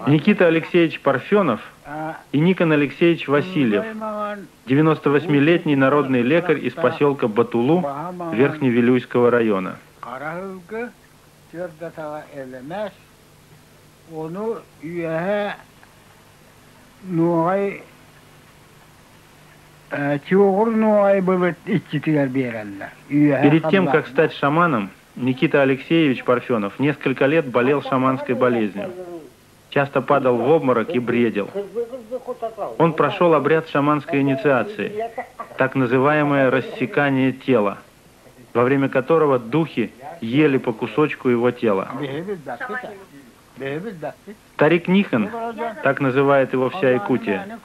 Никита Алексеевич Парфенов и Никон Алексеевич Васильев, 98-летний народный лекарь из поселка Батулу Верхневилюйского района. Перед тем, как стать шаманом, Никита Алексеевич Парфенов несколько лет болел шаманской болезнью. Часто падал в обморок и бредил. Он прошел обряд шаманской инициации, так называемое рассекание тела, во время которого духи ели по кусочку его тела. Старик Никон, так называет его вся Якутия,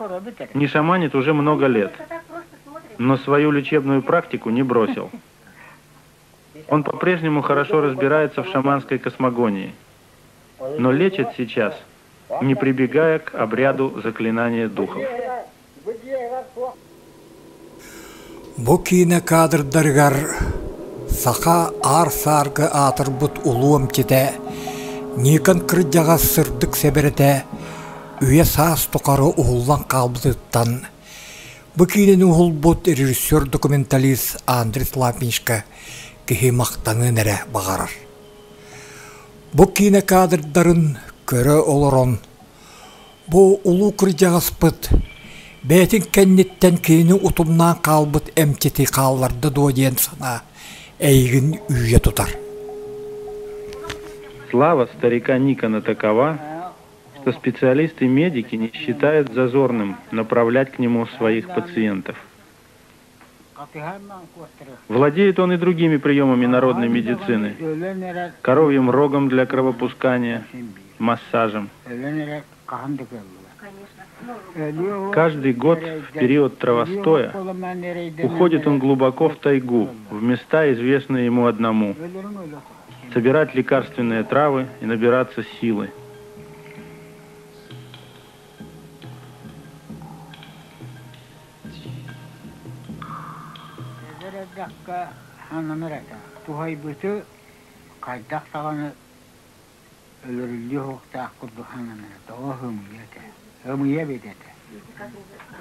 не шаманит уже много лет, но свою лечебную практику не бросил. Он по-прежнему хорошо разбирается в шаманской космогонии, но лечит сейчас, не прибегая к обряду заклинания духов. Бу киинэ кадрдарыгар саха аар-саарга аатырбыт улуу эмчитэ Никон кырдьаҕас сырдык сэбэрэтэ үйэ-саас тухары уһуллан хаалбытыттан бу киинэни уһулбут режиссер-документалист Андрей Лапинчка киһи махтаныан эрэ баҕарар. Бу киинэ кадрдарын көрө олорон Бу улуу кырдьаҕаспыт бэйэтин кэнниттэн кинини утумнаан хаалбыт эмчити хаалларда дуо диэн санаа эйигин үүйэ тутар. Слава старика Никона такова, что специалисты-медики не считают зазорным направлять к нему своих пациентов. Владеет он и другими приемами народной медицины: коровьим рогом для кровопускания, массажем. Каждый год в период травостоя уходит он глубоко в тайгу, в места, известные ему одному, собирать лекарственные травы и набираться силы. Эдэр эрдэххэ сананар этэ, туһайбыты хайдах даҕаны өлөрүллүө суохтаах курдук сананар этэ, тоҕо ымыйа этэ, ымыйа эбит этэ.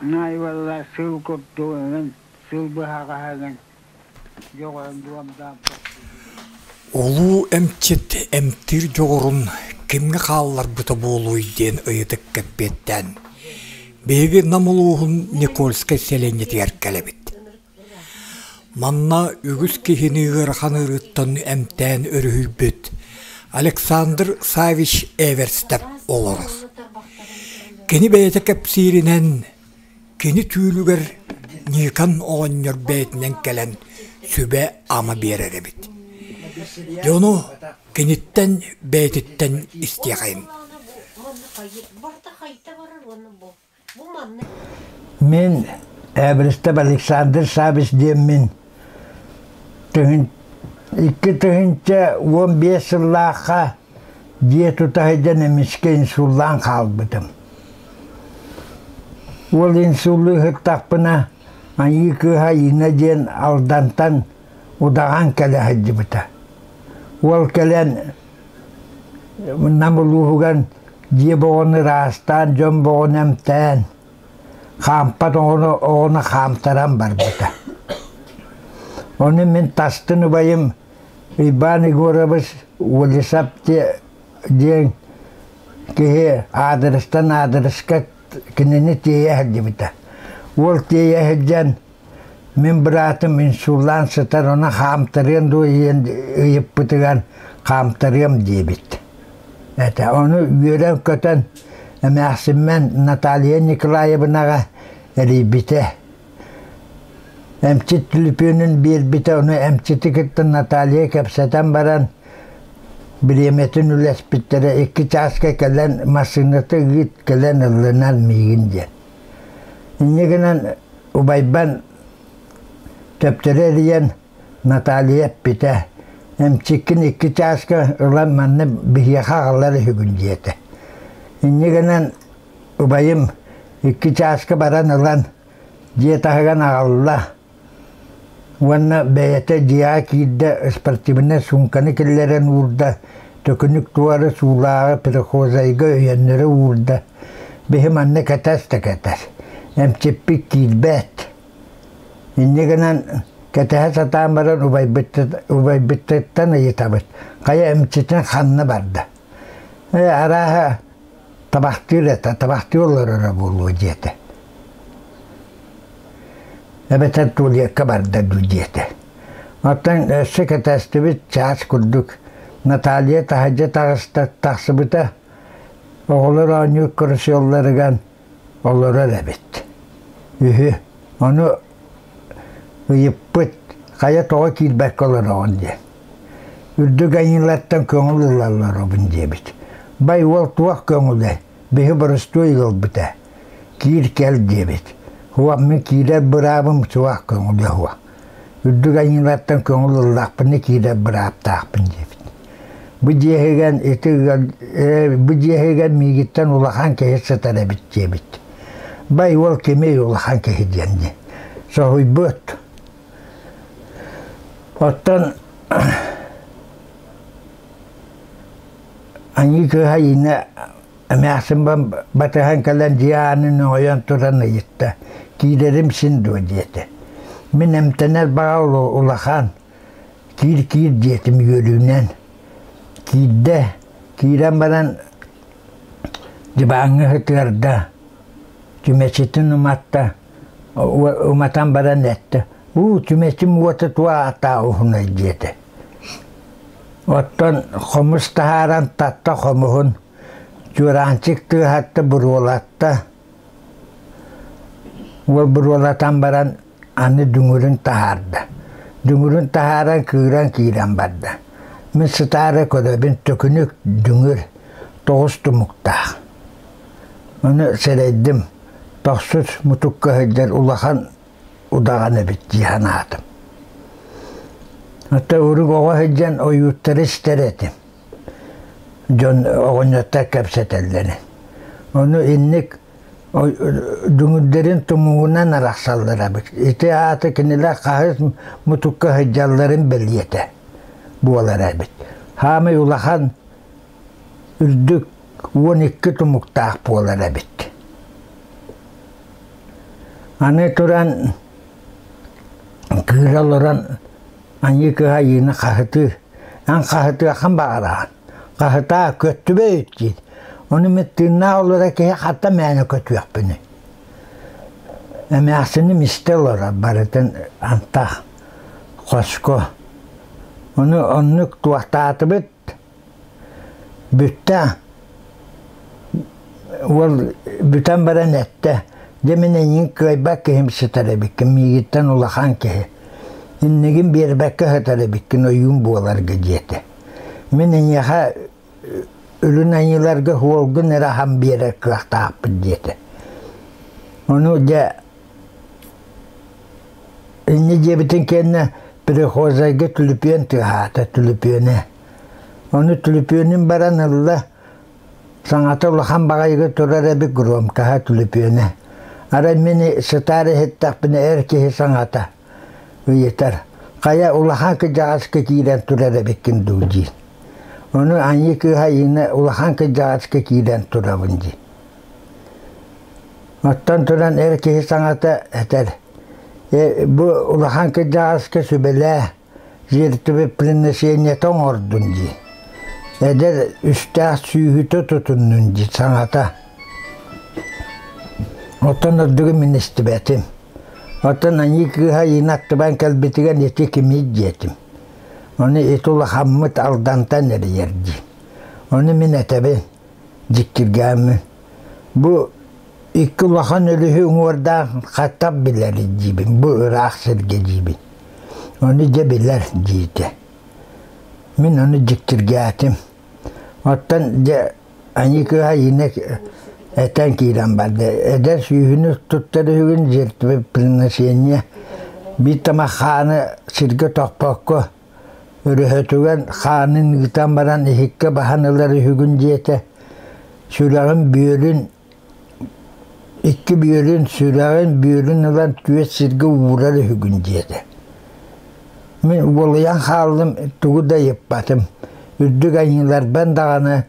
Наайбалла сыл курдук ыҥын, сыл быһаҕаһыгын дьоҕойон дуомдаан Улуу эмчит эмтиир дьоҕурун кимҥэ хаалларбыта буолуой диэн ыйытык кэппиэттээн, биһиги Нам улууһун Никольскай сэлиэнньэтигэр кэлэбит. Манна үгүс киһини ыарахан ыарыыттан эмтээн өрүһүйбүт Александр Савич Эверстов олорор. Кини бэйэтэ кэпсииринэн, Кини түүлүгэр Ньыыкан оҕонньор бэйэтинэн кэлэн сүбэ-ама биэрэр эбит. Дьону киниттэн бэйэтиттэн истиэхэйин. Мин Эбристэп Александр Савич диэммин 2015 сыллаахха дьиэ тута сылдьан эмискэ инсуллаан хаалбытым. Уол инсуллуу сыттахпына, айыы кыыһа Инна диэн Алдантан удаҕан кэлэ сылдьыбыта. Уол кэлэн Нам улууһугар дьиэ боҕун ыраастаан, дьон боҕун эмтээн, хаампат оҕону оҕону хаамтаран барбыта. Ону мин тастын убайым Иван Егорович Уолисап диэн киһи аадырыстан аадырыска кинини тиэйэ сылдьыбыта. Уол тиэйэ сылдьан мин быраатым инсуллаан сытар, ону хаамтарыан дуо диэн ыйыппытыгар хаамтарыам диэбит. Этэ ону үөрэн-көтөн эмээхсиммэн Наталья Николаевнаҕа эрийбитэ. Эмчит түлүпүөнүн биэрбитэ, ону эмчити кытта Наталья кэпсэтэн баран бириэмэтин үлэспиттэрэ икки чааска кэлэн массыыната ыыт кэлэн ылланар миигин диэн. Инньэ гынан убайбан төптөрү эрийэн Наталья эппитэ, эмчиккин икки чааска ылан манна биһиэхэ аҕалар үһүгүн диэтэ. Инньэ гынан убайым икки чааска баран ылан дьиэ таһыгар аҕалла уонна бэйэтэ дьиэҕэ киирдэ, спортивнай суумканы киллэрэн уурда, Төкүнүк туора суулааҕы прихожайга өйөннөрө уурда. Биһи манна кэтэс да кэтэс. Эмчиппит киирбэт. Инньэ гынан кэтэһэ сатаан баран убайбыттыттан ыйытабыт. Хайа эмчитин ханна барда? Ээ, арааһа табахтыыр этэ, табахтыы олороро буолуо диэтэ. Эбэтэр туалетка барда дуу диэтэ. Оттон өссө кэтэстибит чаас курдук Наталья таһырдьа таҕыста тахсыбыта оҕолор оонньуур каруселларыгар олорор эбит. Үһү. Ону ыйыппыт, хайа тоҕо киирбэккэ олороҕун диэн. Үрдүк айыылартан көҥүл ылалларобун диэбит. Бай уол туох көҥүлэ, биһи боростуой ыалбыта. Киир кэл диэбит. Уох мин киирэр быраабым суох көҥүлэ уох. Үрдүк айыылартан көҥүл ыллахпына киирэр бырааптаахпын диэбит. Бу дьиэһигэн ити ыал бу дьиэһигэн миигиттэн улахан киһи сытар эбит диэбит. Бай уол кимий улахан киһи диэн дии. Соһуйбут. Оттон аньыы кыыһа Инна эмээхсин батыһан кэлэн дьиэ аанын өҥөйөн туран ыйытта, киирэрим син дуо диэтэ. Мин эмтэнэр баҕа улахан, киир-киир диэтим үөрүүнэн. Киирдэ, киирэн баран дьыбааҥҥа сытыарда, чүмэчитин уматта, уматан баран эттэ, уу чүмэчим уота туох ааттаах уһунай диэтэ. Оттон хомус таһааран татта хомуһун, чуораанчык тыаһатта буруолатта. Уол буруолатан баран аны дүҥүрүн таһаарда. Дүҥүрүн таһааран кыыран киирэн барда. Мин сытаары көрөбүн төкүнүк дүҥүр тоҕус тумуктаах. Ону сэрэйдим, тохсус мутукка сылдьар улахан удаҕан эбит дии санаатым. Оттон урук оҕо сылдьан ойууттары истэр этим. Дьон оҕонньоттор кэпсэтэллэрин. Ону инник дүҥүрдэрин тумугунан арахсаллар эбит. Ити аата кинилэр хаһыс мутукка сылдьалларын бэлиэтэ буолар эбит. Хаамай улахан үрдүк 12 тумуктаах буолар эбит. Аны туран кыыра олорон аньыы кыһа айыыны хаһытыы. Эн хаһытыаххын баҕараҕын. Хаһытаа көттүбэ диир. Ону мин тыыннаах олорор киһи хата мээнэ көтүөхпүнүй. Эмээхсиним истэ олорор барытын антах хоско. Ону оннук туохтаатыбыт Бүттэ. Уол бүтэн баран эттэ, дьэ мин эйигин кыайбат киһим сытар эбиккин, миигиттэн улахан киһи. Иннигин биэрбэккэ сытар эбиккин ойуун буоларга диэтэ. Мин эйиэхэ үрүн айыыларга уолгун эрэ аһан биэрэр кыахтаахпын диэтэ. Ону дьэ инньэ диэбитин кэннэ прихожайга түлүпүөн тыаһаата, түлүпүөнэ. Ону түлүпүөнүн баран ылла, саҥата улахан баҕайыга турар эбит громкаһа түлүпүөнэ. Арай мин сытаар иһиттэхпинэ эр киһи саҥата ыйытар, хайа улахан кырдьаҕаска киирэн турар эбиккин дуу диир. Ону аньыы кыыһа Инна улахан кырдьаҕаска киирэн турабын диир. Оттон туран эр киһи саҥата этэр, бу улахан кырдьаҕаска сүбэлээ, жертвоприношениета оҥордун дии. Эдэр үстээх сүүһүтэ тутуннун дии саҥата. Оттон ордугу мин истибэтим. Оттон аньыы кыыһа Инна аттыбан кэлбитигэр ити кимий диэтим. Ону ити улахаммыт Алдантан эрийэр дии. Ону мин этэбин, дьиктиргээммин. Бу икки улахан өрүһү уҥуордаах хаттап билэр диибин, бу ыраах сиргэ диибин. Ону дьэ билэр диэтэ. Мин ону дьиктиргээтим. Оттон дьэ аньыы кыыһа Инна этэн киирэн барда. Эдэр сүүһүнү туттар үһүгүн жертвоприношение биир тамах хааны сиргэ тохпокко өрөһөтүгэр хаанын ыытан баран иһиккэ баһан ылар үһүгүн диэтэ. Сүрэҕин бүөрүн икки бүөрүн сүрэҕин бүөрүн ылан түөс сиргэ уурар үһүгүн диэтэ. Мин уолуйан хааллым, тугу да ыйыппатым. Үрдүк айыыларбын даҕаны,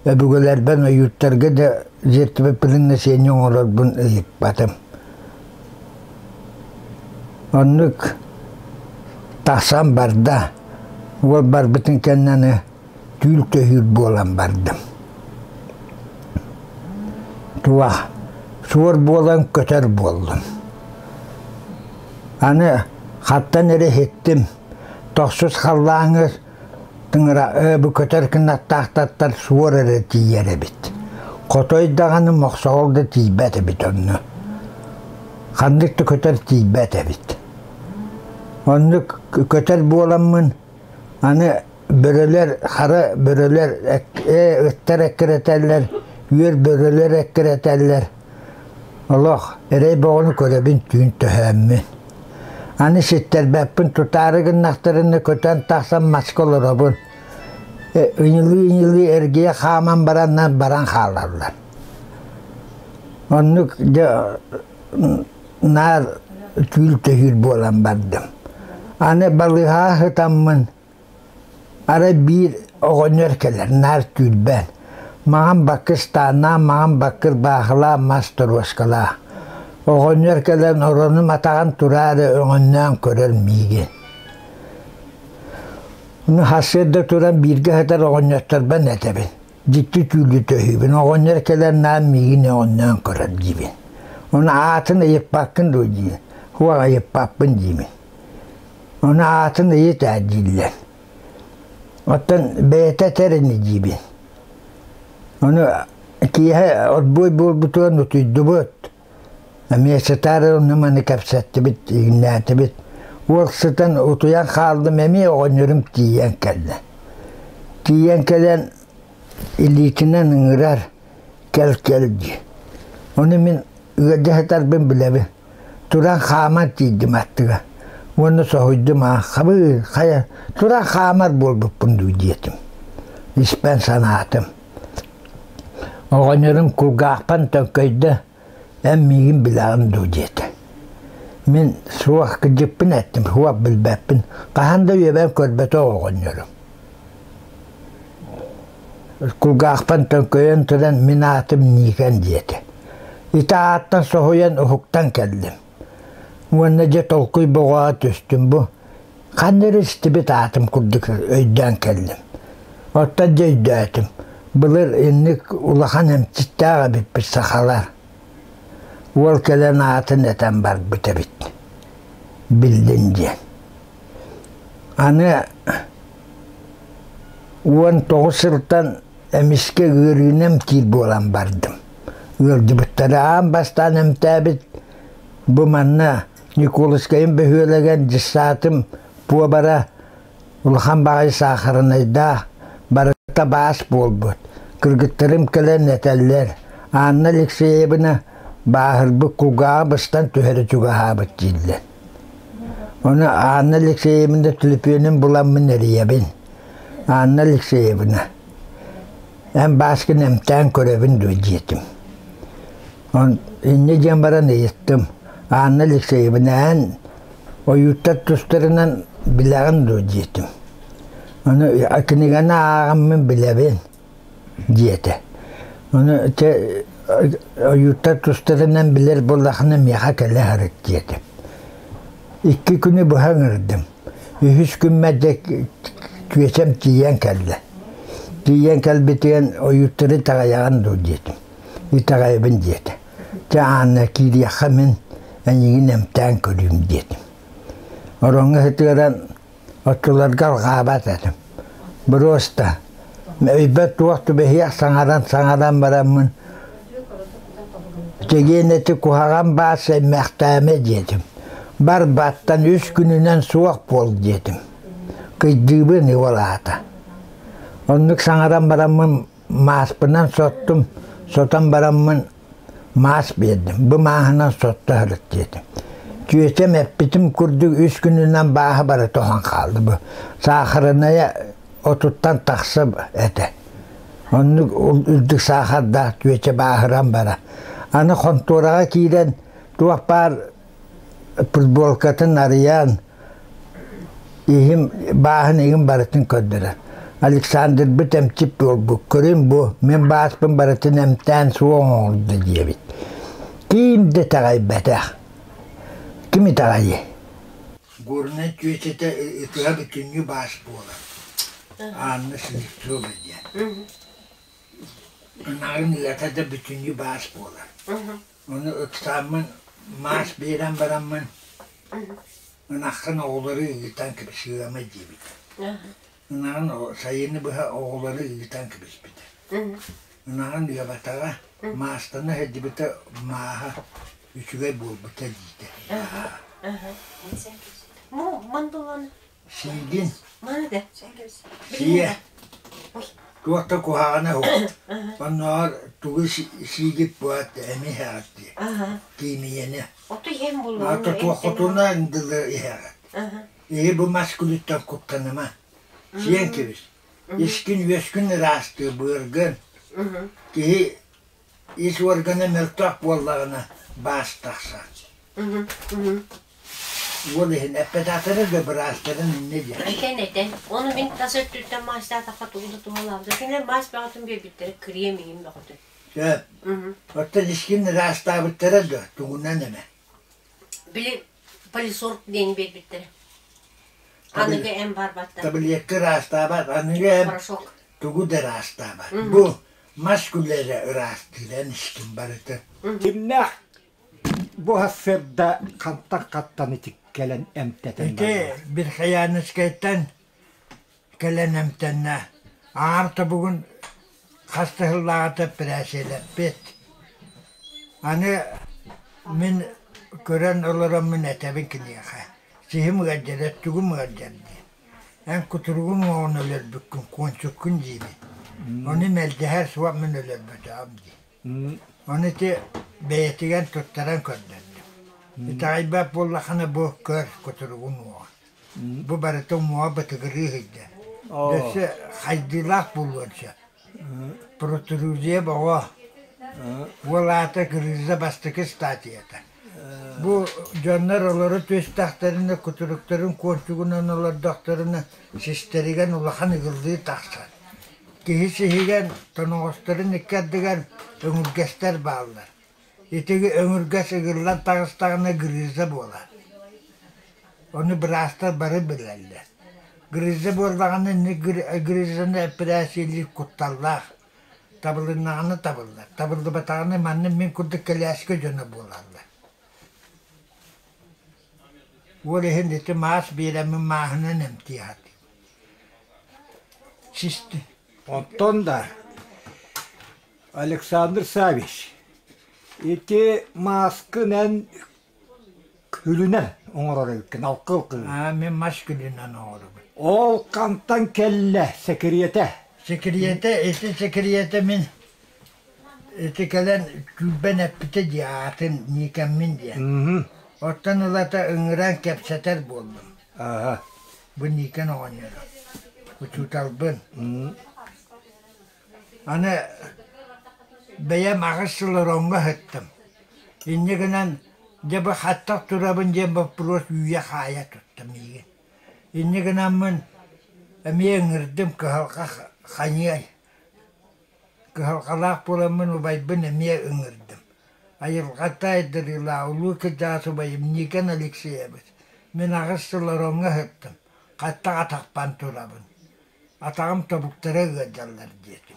өбүгэлэрбин ойууттарга да жертвоприношение оҥорорбун ыйыппатым. Оннук тахсан барда. Уол барбытын кэннэ аны түүл төһүүр буолан бардым. Туох, суор буолан көтөр буоллум. Аны хаттан эрэ иһиттим, тохсус халлааҥҥа тыҥыра бу көтөр кынаттаахтартан суор эрэ тиийэр эбит. Хотой даҕаны мохсоҕол да тиийбэт эбит онно. Ханнык да көтөр тиийбэт эбит. Оннук көтөр буоламмын аны бөрөлөр, хара бөрөлөр ыттар эккирэтэллэр, үөр бөрөлөр эккирэтэллэр. Олох эрэй бөҕөнү көрөбүн түүн төһөөммүн. Аны ситтэрбэппин тутаары гыннахтарына көтөн тахсан маска олоробун. Ыйылыы-ыйылыы эргийэ хааман бараннар баран хаалаллар. Оннук дьэ наар түүл төһүүр буолан бардым. Аны балыыһаҕа сытаммын Арай биир оҕонньор кэлэр, наар түүрбээн, маҥан баккы ыстааннаах, маҥан баккыр баахылаах мас торуоскалаах. Оҕонньор кэлэн оронум атаҕын тураары өҥөннөөн көрөр миигин. Ону сарсыарда туран бииргэ сытар оҕонньотторбун этэбин, дьикти түүлү төһүүбүн, оҕонньор кэлэн наар миигин өҥөннөөн көрөр диибин. Ону аатын ыйыппаккын дуо диибин, суох ыйыппаппын диибин. Ону аатын ыйыт ээ дииллэр. Оттон бэйэтэ этэр ини диибин. Ону киэһэ отбой буолбутугар утуйдубут. Эмиэ сытаары онно-маны кэпсэттибит, иҥнээтибит. Уол сытан утуйан хааллым, эмиэ оҕонньорум тиийэн кэллэ. Тиийэн кэлэн илиитинэн ыҥырар, кэл-кэл дии. Ону мин ыалдьа сытарбын билэбин. Туран хааман тиийдим аттыга уонна соһуйдум аа хабыы хайа туран хаамар буолбуппун дуу диэтим. Испэн санаатым. Оҕонньорум кулгаахпан төҥкөйдө, эн миигин билэҕин дуу диэтэ. Мин суох кырдьыкпын эттим, суох билбэппин, хаһан да үйэбэр көрбөтөх оҕонньорум. Кулгаахпын төҥкөйөн туран мин аатым Никон диэтэ. Ити ааттан соһуйан уһуктан кэллим. Уонна дьэ толкуй боҕоҕо түстүм бу. Ханна эрэ истибит аатым курдук өйдөөн кэллим. Оттон дьэ өйдөөтүм. Былыр инник улахан эмчиттээх эбиппит сахалар. Уол кэлэн аатын этэн барбыт эбит. Биллин диэн. Аны 19 сылтан эмискэ ыарыыны эмтиир буолан бардым. Ыалдьыбыттары аан бастаан эмтээбит бу манна Николаскайым бөһүөлэгэр дьыссаатым пуобара улахан баҕайы саахарынайдаах, барыта баас буолбут. Кыргыттарым кэлэн этэллэр, Анна Алексеевна бааһырбыт кулгааҕа быстан түһэрэ чугаһаабыт дииллэр. Ону Анна Алексеевна төлөпүөнүн буламмын эрийэбин. Анна Алексеевна, эн бааскын эмтээн көрөбүн дуо диэтим. Он инньэ диэн баран ыйыттым. Анна Алексеевна, эн ойууттар тустарынан билэҕин дуо диэтим. Ону кинигэни ааҕаммын билэбин. диэтэ. Ону чэ ойууттар тустарынан билэр буоллаххына миэхэ кэлэ сырыт диэтэ. Икки күнү быһа ыҥырдым. Үһүс күммэр дьэ күөсэм тиийэн кэллэ. Тиийэн кэлбитигэр ойууттары итэҕэйэҕин дуо диэтим. Итэҕэйэбин диэтэ. Чэ Анна киириэххэ мин эйигин эмтээн көрүүм диэтим. Ороҥҥо сытыаран Оччолорго алҕаабат этим. Просто өйбөр туох түбэһиэх саҥаран-саҥаран бараммын чэгиэн эти куһаҕан баас эммэхтээмэ диэтим. Бар баттан үс күнүнэн суох буол диэтим. Кыйдыыбын уол аата. Оннук саҥаран бараммын мааспынан соттум, сотон бараммын маас биэрдим, бу мааһынан сотто сырыт диэтим. Түөтэм эппитим курдук үс күнүнэн бааһа бара тоһон хаалды бу. Саахарынайа отуттан тахса этэ. Оннук үрдүк саахардаах түөтэ бааһыран бара. Аны хонтуораҕа киирэн туох баар футболкатын арыйан иһим бааһын игин барытын көрдөрөр. Александрбыт эмчит буолбут, көрүн бу, мин бааспын барытын эмтээн суох оҥордо диэбит. Ким да итэҕэйбэтэх. Ким итэҕэйиэй? Горнай түөчэтэ ытыһа бүтүннүү баас буолар. Анна Слепцова диэн. Ынаҕын ыата да бүтүннүү баас буолар. Ону ыксааммын маас биэрэн бараммын ынаххын оҕолору ыытан кэбис ыама диэбитэ. Ынаҕын сайыны быһа оҕолору ыытан кэбиспитэ. Ынаҕын ыабатаҕа, маастана сылдьыбыта мааһа үчүгэй буолбута диитэ. Сиигин. Сиэ. Туох да куһаҕана суох. Оннооҕор тугу сиигит буолат эми иһэҕит дии. Киимийэни. Ото туоххутуна дылы иһэҕит. Эһи бу мас күлүттэн куттаныма. Сиэн кэбис. Искин-үөскүн ыраастыы быаргын. Киһи ис уоргана мөлтөх буоллаҕына баас тахсар. Уол иһин эппэтэхтэрэ да быраастарын инньэ диэн. Этэн этэн. Ону мин тас өттүттэн маастаатахха тугу да туһалаабыта. Кинилэр маас бөҕөтүн биэрбиттэрэ, крем иһин бөҕөтүн. Сөп. Оттон искин ыраастаабыттара да тугунан эмэ. Били полисорб диэни биэрбиттэрэ. Аныгы эм барбаттар. Таблетка ыраастаабат, аныгы эм Порошок. тугу да ыраастаабат. Бу мас күлэрэ ыраастыыран искин барыта. Кимнээх бу сарсыарда хантан хаттан ити кэлэн эмтэтэн Ити Верхоянскайтан кэлэн эмтэннэ. Аар тобугун хас да сыллааҕыта эппэрээссийэлэппит. Аны мин көрөн олороммун этэбин киниэхэ: сиһим ыалдьар, өттүгүм ыалдьар диэн. Эн кутуругуҥ уоҕун өлөрбүккүн, куончуккун диибин. Ону мэлдьэһэр суох мин өлөрбөтөҕүм дии. Ону ити бэйэтигэр туттаран көрдөрдүм. Итэҕэйбэт буоллаххына бу көр кутуругун уоҕун. Бу барыта уҥуоҕа бытыгырыы сылдьар. Өссө хайдыылаах буолуон сөп. Протрузия боҕо. Уол аата Грыза бастакы статьята. Бу дьоннор олоро түстэхтэринэ, кутуруктарын куончугунан олордохторуна систэригэр улахан ыгыллыы тахсар. Киһи сиһигэр тоноҕосторун икки ардыгар өҥүргэстэр бааллар. Ити өҥүргэс ыгыллан таҕыстаҕына грыза буолар. Ону быраастар бары билэллэр. Грыза буоллаҕына инник грызаны эппэрээссийэлиир кутталлаах. Табылыннаҕына табыллар, табыллыбатаҕына манна мин курдук кэлээскэ дьоно буолаллар. Ол иһин ити маас биэрэммин мааһынан эмтии сатыыбын. Систи. Оттон да Александр Савич, ити мааскын эн күлүнэн оҥорор эбиккин, алкыл кыыл. Аа, мин мас күлүнэн оҥоробун. Ол хантан кэллэ сэкириэтэ? Сэкириэтэ, ити сэкириэтэ мин ити кэлэн күүрбэн эппитэ дии аатын Никэммин диэн. Оттон ылата ыҥыран кэпсэтэр буоллум. Ааһа. Бу Никэн оҕонньоро. Учууталбын. Аны бэйэм аҕыс сыл ороҥҥо сыттым. Инньэ гынан дьэ бу хаттах турабын диэн боппуруос үүйэ-хаайа тутта миигин. Инньэ гынаммын эмиэ ыҥырдым кыһалҕа хайыай. Кыһалҕалаах буоламмын убайбын эмиэ ыҥырдым. Айылҕата айдарыылаах улуу кырдьаҕас убайым Никон Алексеевич мин аҕыс сыл ороҥҥо сыттым, хаттах атахпан турабын. Атаҕым тобуктара ыалдьаллар диэтим.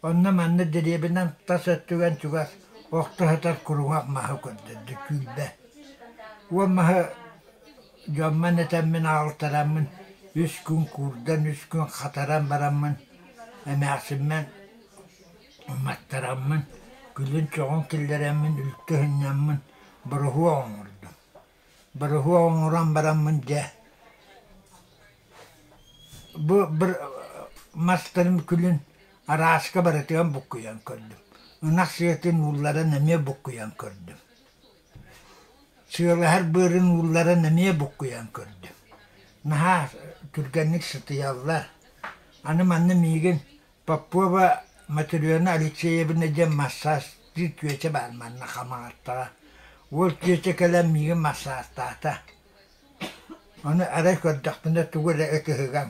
Онно-манна дэриэбинэм тас өттүгэр чугас охто сытар куруҥах маһы көрдөрдө күүрбэ. Уон маһы дьоммун этэммин аҕалтараммын үс күн куурдан, үс күн хатаран бараммын эмээхсиммин уматтараммын, күлүн-чоҕун киллэрэммин үлтү сынньаммын бороһуок оҥордум. Бороһуок оҥорон бараммын дьэ Бу мастарын күлүн арааска барытыгар буккуйан көрдүм. Ынах сыатын уулларан эмиэ буккуйан көрдүм. Сыалаһар быарын уулларан эмиэ буккуйан көрдүм. Наһаа түргэнник сытыйаллар. Аны манна миигин Попова Матрена Алексеевна диэн массаастыыр түөтэ баар манна Хамаҕаттаҕа. Уол түөтэ кэлэн миигин массаастаата. Ону арай көрдөхпүнэ тугу эрэ ытыһыган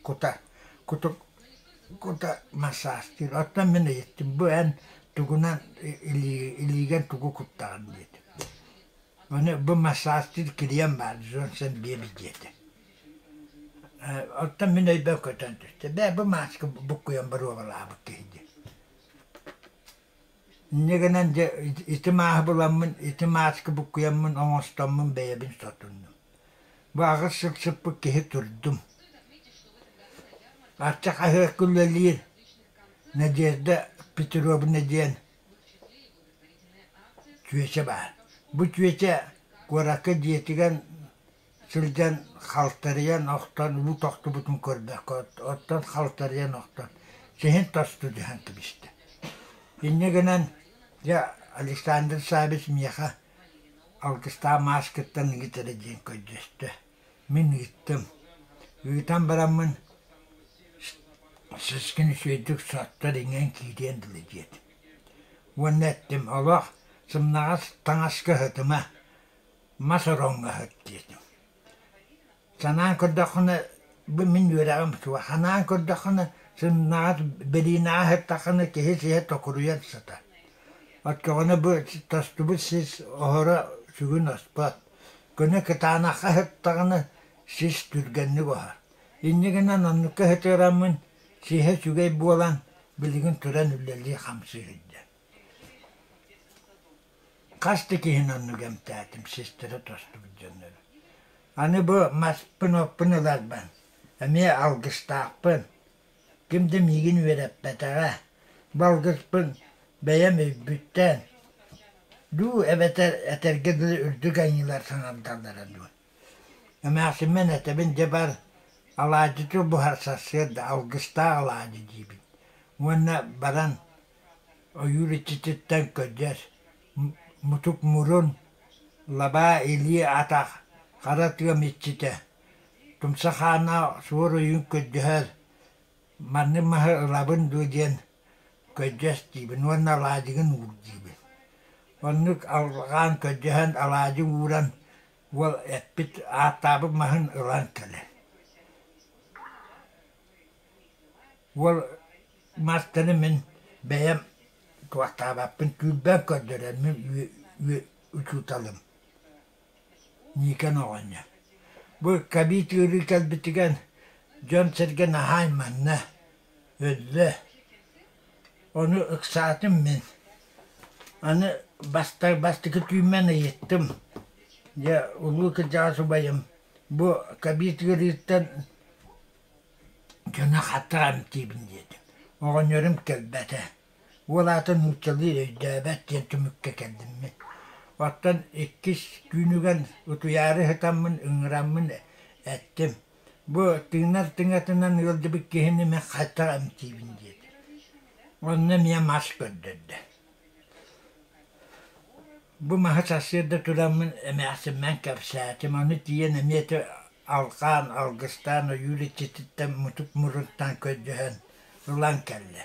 кута кутук кута массаастыыр. Оттон мин ыйыттым, бу эн тугунан илиигэр тугу куттаҕын диэтим. Ону бу массаастыыр кириэм баар, Джонсон биэбит диэтэ. Оттон мин өйбөр көтөн түстэ. Бээ, бу мааска буккуйан боруобалаабыт киһи диэн. Инньэ гынан дьэ ити мааһы буламмын, ити мааска буккуйаммын оҥостоммун бэйэбин сотуннум. Бу аҕыс сыл сыппыт киһи турдум. Арчы хаһыакка үлэлиир Надежда Петровна диэн чүөчэ баар. Бу чүөчэ куоракка дьиэтигэр сылдьан халтарыйан охтон уу тохтубутун көрбөккө оттон халтарыйан охтон сиһин тосту түһэн кэбистэ. Инньэ гынан дьэ Александр Саввич миэхэ алгыстаах мааскыттан ыыт эрэ диэн көрдөстө. Мин ыыттым. Ыытан бараммын сискин үчүгэйдик соттор иҥэн киириэн дылы диэтим. Уонна эттим олох сымнаҕас таҥаска ыһытыма, мас ороҥҥо ыһыт диэтим. Санаан көрдөххүнэ, бу мин үөрэҕим суох. Санаан көрдөххүнэ, сымнаҕас бэлиинэҕэ ыһыттаххына киһи сиһэ токуруйан сытар. Оччоҕуна бу тостубут сис оһоро сүгүн оспот. Көнө кытаанахха ыһыттаҕына сис түргэнник оһор. Инньэ гынан оннукка ыһытыараммын сиһэ үчүгэй буолан билигин туран үлэлии-хамсыы сылдьар. Хас да киһини оннук эмтээтим, систэрэ тостубут дьоннору. Аны бу маспын-оппун ыларбын, эмиэ алгыстаахпын. Ким да миигин үөрэппэтэҕэ. Бу алгыспын бэйэм өйбүттэн дуу эбэтэр этэргэ дылы үрдүк айыылар саҥардаллара дуу. Эмээхсиммин этэбин дьэ бар алаадьыты буһар сарсыарда алгыстаах алаадьы диибин уонна баран ойуур иччититтэн көрдөс мутук мурун, лабаа илии атах, хара тыам иччитэ, тумса хаана суор ойуун көрдөһөр, маннык маһы ылабын дуо диэн көрдөс диибин уонна алаадьыгын уур диибин. Оннук алҕаан көрдөһөн алаадьы ууран уол эппит ааттаабыт маһын ылан кэлэр. Уол мастары мин бэйэм туохтаабаппын түүрбээн көрдөрөр мин учууталым Никон оҕонньор. Бу кабит ыарыы кэлбитигэр дьон-сэргэ наһаа айманна, өллө. Ону ыксаатым мин. Аны бастакы түүммэн ыйыттым. Дьэ, улуу кырдьаҕас убайым бу кабит ыарыыттан Дьоно хаттаан эмтиибин диэтим. Оҕонньорум кэлбэтэ. Уол аата нууччалыы өйдөөбөт диэн түмүккэ кэллим мин. Оттон иккис түүнүгэр утуйаары сытаммын ыҥыраммын эттим: «Бу тыынар тыҥатынан ыалдьыбыт киһини мин хайдах эмтиибин» диэтим. Онно эмиэ мас көрдөрдө. Бу маһы сарсыарда тураммын эмээхсиммин кэпсээтим, ону тиийэн эмиэ ити алҕаан, алгыстаан ойуур иччититтэн мутук мурунтан көрдөһөн ылан кэллэ.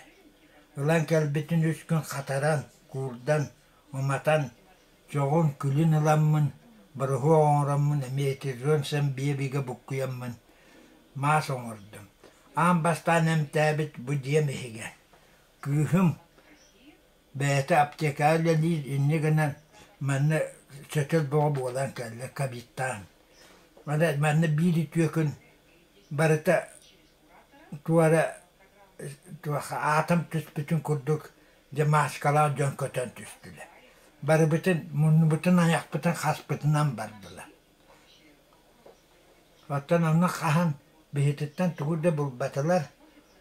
Ылан кэлбитин үс күн хатаран, куурдан, уматан, чоҕун, күлүн ыламмын, бороһуок оҥороммун эмиэ ити Джонсон биэбигэ буккуйаммын маас оҥордум. Аан бастаан эмтээбит бу дьиэм иһигэр. Кыыһым Бэйэтэ аптекаҕа үлэлиир, инньэ гынан манна сөтөл бөҕө буолан кэллэ, ковидтаан. Манна биир үтүө күн барыта туора туох аатым түспүтүн курдук дьэ мааскалаах дьон көтөн түстүлэр. Барыбытын муннубутун айахпытын хаспытынан бардылар. Оттон онно хаһан биһититтэн тугу да булбатылар,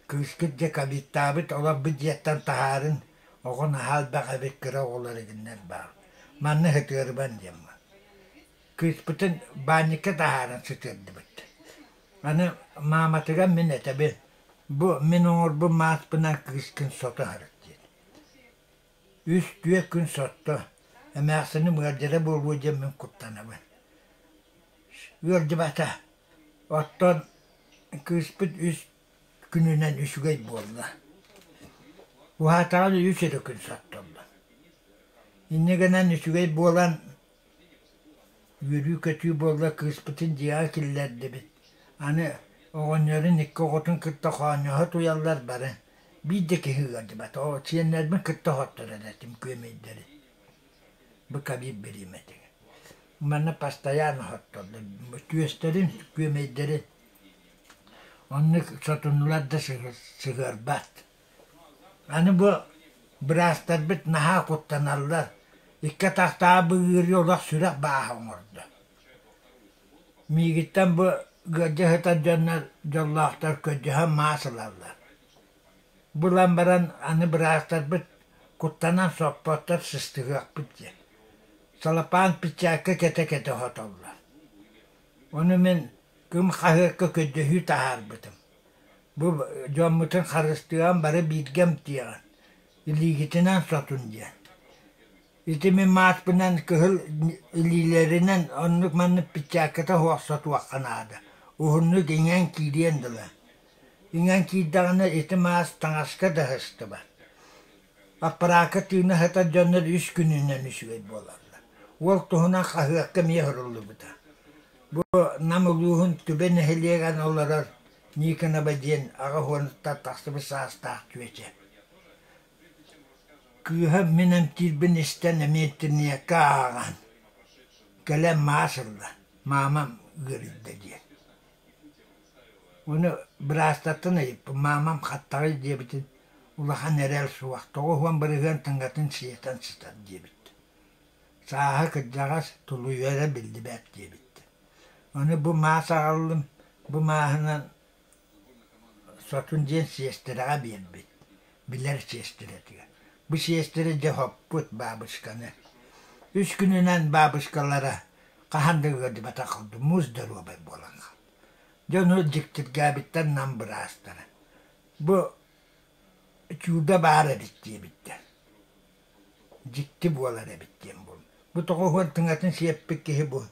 кыыскыт дьэ ковидтаабыт олорбут дьиэттэн таһаарын, оҕо наһаа элбэх эбит кыра оҕолор игиннэр баар. Манна сытыарыбан диэн Кыыспытын баанньыкка таһааран сытыардыбыт. Аны мааматыгар мин этэбин, бу мин оҥорбут мааспынан кыыскын сото сырыт диэн. Үс-түөрт күн сотто, эмээхсиним ыалдьара буолуо диэн мин куттанабын. Ыалдьыбата, оттон кыыспыт үс күнүнэн үчүгэй буолла. Уһаатаҕын үс эрэ күн соттоллор. Инньэ гынан үчүгэй буолан үөрүү-көтүү буолла, кыыспытын дьиэҕэ киллэрдибит. Аны Оҕонньорун икки оҕотун кытта хоонньоһо туйаллар бары. Биир да киһи ыалдьыбат. Оо, сиэннэрбин кытта оһотторор этим күөмэйдэри. Бу кабир бириэмэтигэр. Манна постоянно оһоттордум. Түөстэрин, күөмэйдэрин оннук сотуннулар да сыһыарбат. Аны бу быраастарбыт наһаа куттаналлар. Икки атахтаах быгыыры олох сүрэх бааһа оҥордо. Миигиттэн бу ыалдьа сытар дьоннор дьоллоохтор көрдөһөн маас ылаллар. Булан баран аны быраастарбыт куттанан соппоттор сыстыһыахпыт диэн. Салапаан печатка кэтэ-кэтэ хотоллор. Ону мин кым хаһыакка көрдөһүү таһаарбытым. Бу дьоммутун харыстыан бары бииргэ эмтиэҕин, илиигитинэн сотун диэн. Ити мин мааспынан кыһыл илиилэринэн оннук-маннык печатката суох сотуохха наада. Уһуннук иҥэн киириэн дылы. Иҥэн киирдэҕинэ ити маас таҥаска да сыстыбат. Аппараакка тыына сытар дьоннор үс күнүнэн үчүгэй буолаллар. Уол туһунан хаһыакка эмиэ суруллубута. Бу Нам улууһун Түбэ нэһилиэгэр олорор Никонова диэн аҕа уонуттан тахсыбыт саастаах чүөчэ. Кыыһа мин эмтиирбин истэн эмиэ интернеккэ ааҕан, кэлэн маас ылла, маамам ыарыйда диэн. Ону быраастартан ыйыппын, маамам хаттаҕай диэбитин, улахан эрэл суох, 90% тыҥатын сиэтэн сытар диэбит. Сааһа кырдьаҕас, тулуйара биллибэт диэбит. Ону бу маас аҕаллым, бу мааһынан Сотун диэн сиэстэрэҕэ биэрбит, билэр сиэстэрэтигэр. Бу сиэстэрэ дьэ хоппут баабысканы. Үс күнүнэн баабыскалара хаһан да ыалдьыбатах курдук муус доруобай буолан хаалла. Дьону дьиктиргээбиттэр нам быраастара. Бу чудо баар эбит диэбиттэр. Дьикти буолар эбит диэн буолла. Бу тоҕо тыҥатын сиэппит киһи бу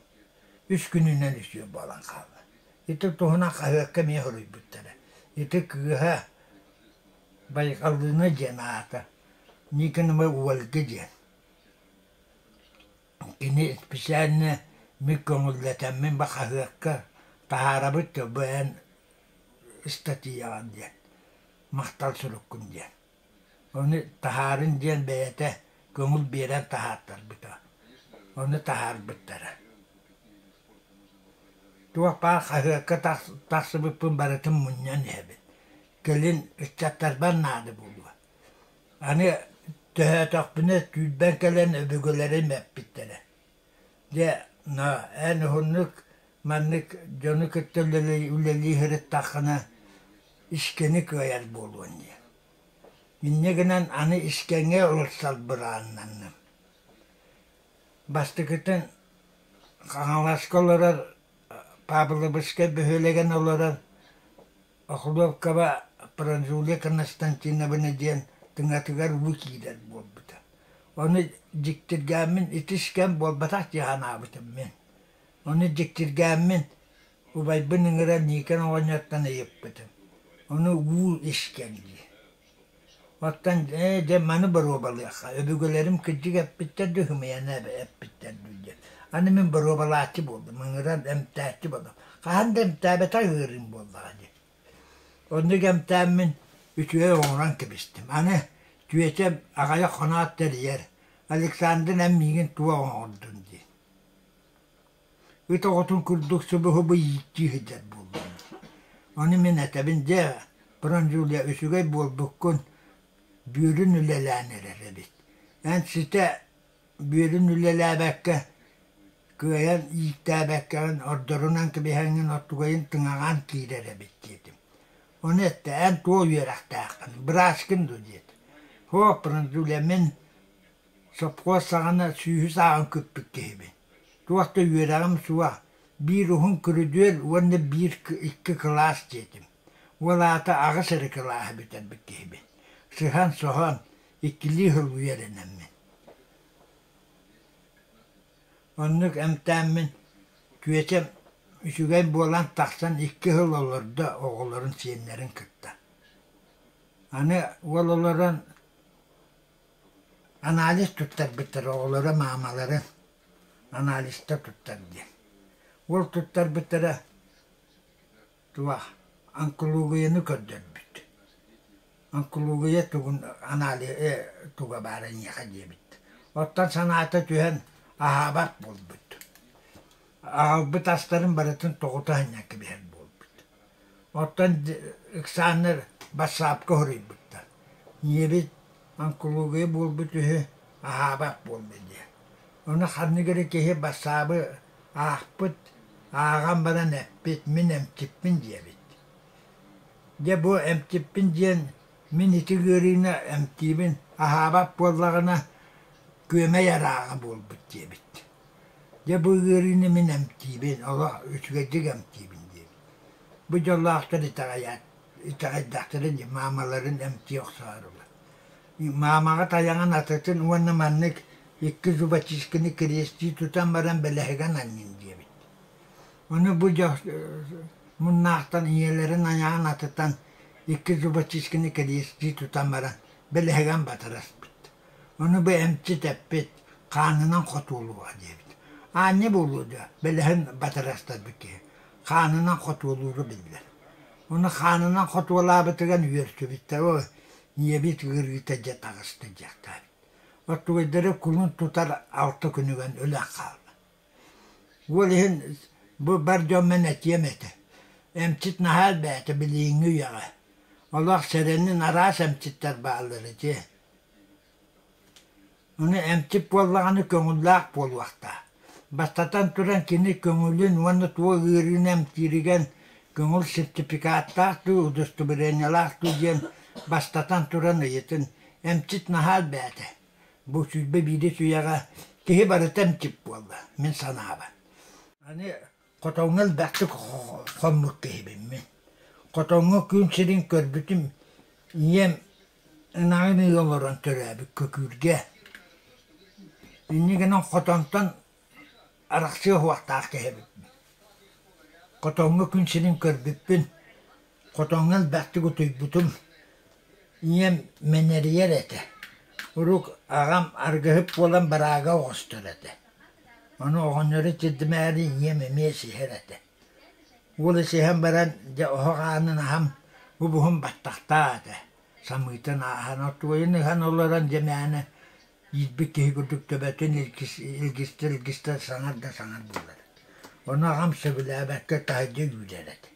үс күнүнэн үсүө буолан хаалла. Ити туһунан хаһыакка эмиэ суруйбуттара. Ити кыыһа Байҕалыына диэн аата, Никонова Ольга диэн. Кини специально мин көҥүллэтэммин бу хаһыакка таһаарабыт да бу эн ыстатыйаҕын диэн, махтал суруккун диэн. Ону таһаарын диэн бэйэтэ көҥүл биэрэн таһаартарбыта. Ону таһаарбыттара. Туох баар хаһыакка тахсыбыппын барытын мунньан иһэбин. Кэлин ыччаттарбар наада буолуо. Аны төһөөтөхпүнэ түүрбэн кэлэн өбүгэлэрим эппиттэрэ. Дьэ, эн уһуннук маннык дьону кытта үлэлии сырыттаххына искэни кыайар буолуон диэн. Инньэ гынан аны искэҥҥэ ылсар бырааннанным. Бастакытын Хаҥаласка олорор Павловскай бөһүөлэгин олорор Охлопкова Пранзуля Константиновна диэн тыҥатыгар уу киирэр буолбута. Ону дьиктиргээммин ити искэн буолбатах дии санаабытым мин. Ону дьиктиргээммин убайбын ыҥыран Никон оҕонньортон ыйыппытым. Ону уу искэн дии. Оттон ээ дьэ маны боруобалыахха, өбүгэлэрим кырдьык эппиттэр дуу, сымыйаны эппиттэр дуу диэн. Аны мин боруобалааччы буоллум, ыҥыран эмтээччи буоллум. Хаһан да эмтээбэтэх ыарыым буоллаҕа дии. Оннук эмтээммин үчүгэй оҥорон кэбистим. Аны түөчэм аҕыйах хоноот тэрийэр, Александр эн миигин туох оҥордун диэн. Ыт оҕотун курдук субу-субу ииктии сылдьар буоллум. Ону мин этэбин, дьэ, Бронзуля, үчүгэй буолбуккун, бүөрүн үлэлээн эрэр эбит. Эн ситэ бүөрүн үлэлээбэккэ, кыайан ииктээбэккэҕин ордорунан кэбиһэҥҥин оттугайын тыҥаҕаан киирэр эбит диэтим. Ону эттэ, эн туох үөрэхтээххин, бырааскын дуо диэтим. Һуох, Бронзуля, мин Сопхуос саҕана сүүһү сааҕын күппүт киһибин. Туох да үөрэҕим суох, биир уһун көрүдүөр уонна биир икки кылаас диэтим. Уол аата аҕыс эрэ кылааһы бүтэрбит киһибин. Сыһан-соһон, иккилии сыл үөрэнэммин. Оннук эмтээммин күөчэм үчүгэй буолан тахсан икки сыл олордо оҕолорун сиэннэрин кытта. Аны уол олорон Анализ туттарбыттар оҕолоро маамаларын анализта туттар диэн. Уол туттарбыттара туох? Онкологияны көрдөрбүт. Онкология тугун анализ туга баара эйиэхэ диэбит. Оттон санаата түһэн аһаабат буолбут. Аҕалбыт астарын барытын тоҕута анньан кэбиһэр буолбут. Оттон ыксааннар бассаапка хоруйбуттар. Ийэбит онкология буолбут үһү, аһаабат буолла диэн. Ону ханнык эрэ киһи бассаабы аахпыт, ааҕан баран эппит, мин эмчиппин диэбит. Дьэ бу эмчиппин диэн мин ити ыарыыны эмтиибин, аһаабат буоллаҕына күөмэй арааҕа буолбут диэбит. Дьэ бу ыарыыны мин эмтиибин, олох үчүгэйдик эмтиибин диэбит. Бу дьоллоохтор итэҕэйээт итэҕэйдэхтэрэ дии, маамаларын эмтии охсоорулар. Маамаҕа тайаҕын атытын уонна маннык икки зубочистканы кириэстии тутан баран бэлэһигэн анньын диэбит. Ону бу муннаахтан ийэлэрин айаҕын атытан икки зубочистканы кириэстии тутан баран бэлэһигэн батараспыт. Ону бу эмчит эппит, хаанынан хотуолуоҕа диэбит. Аанньа буолуо дуо, бэлэһин батарастарбыт киһи хаанынан хотуолуура биллэр. Ону хаанынан хотуолаабытыгар үөрсүбүттэр, оо, ийэбит ыарыыта дьэ таҕыста диэхтээбит. Оттугайдары кулун тутар алта күнүгэр өлөн хаалла. Ол иһин бу бар дьоммун этиэм этэ. Эмчит наһаа элбээтэ билиҥҥи үйэҕэ. Олох сэрэнин араас эмчиттэр бааллар ити. Ону эмчит буоллаҕына көҥүллээх буолуохтаах. Бастатан туран кини көҥүлүн уонна туох ыарыыны эмтииригэр көҥүл сертификаттаах дуу, удостоверениелаах дуу диэн бастатан туран ыйытын. Эмчит наһаа элбээтэ. Бу 21 үйэҕэ киһи барыта эмчит буолла, мин санаабар. Аны хотоҥҥо элбэхтик хоммут киһибин мин. Хотоҥҥо күн сирин көрбүтүм, ийэм ынаҕын ыы олорон төрөөбүт көкүүргэ. Инньэ гынан хотонтон арахсыа уһуохтаах киһи эбиппин. Хотоҥҥо күн сирин көрбүппүн, хотоҥҥо элбэхтик утуйбутум. Ийэм мэнэрийэр этэ. Урук аҕам аргыһыт буолан бараага оҕостор этэ. Ону оҕонньору итирдимээри ийэм эмиэ сиһэр этэ. Уол исиһэн баран дьэ оһох аанын аһан убуһун баттахтаах этэ. Самыытын ааһан отуойун ыһан олорон дьэ мээнэ иирбит киһи курдук төбөтүн илгистэр-илгистэр саҥар да саҥар буолар. Ону аҕам сөбүлээбэккэ таһырдьа үүрэр этэ.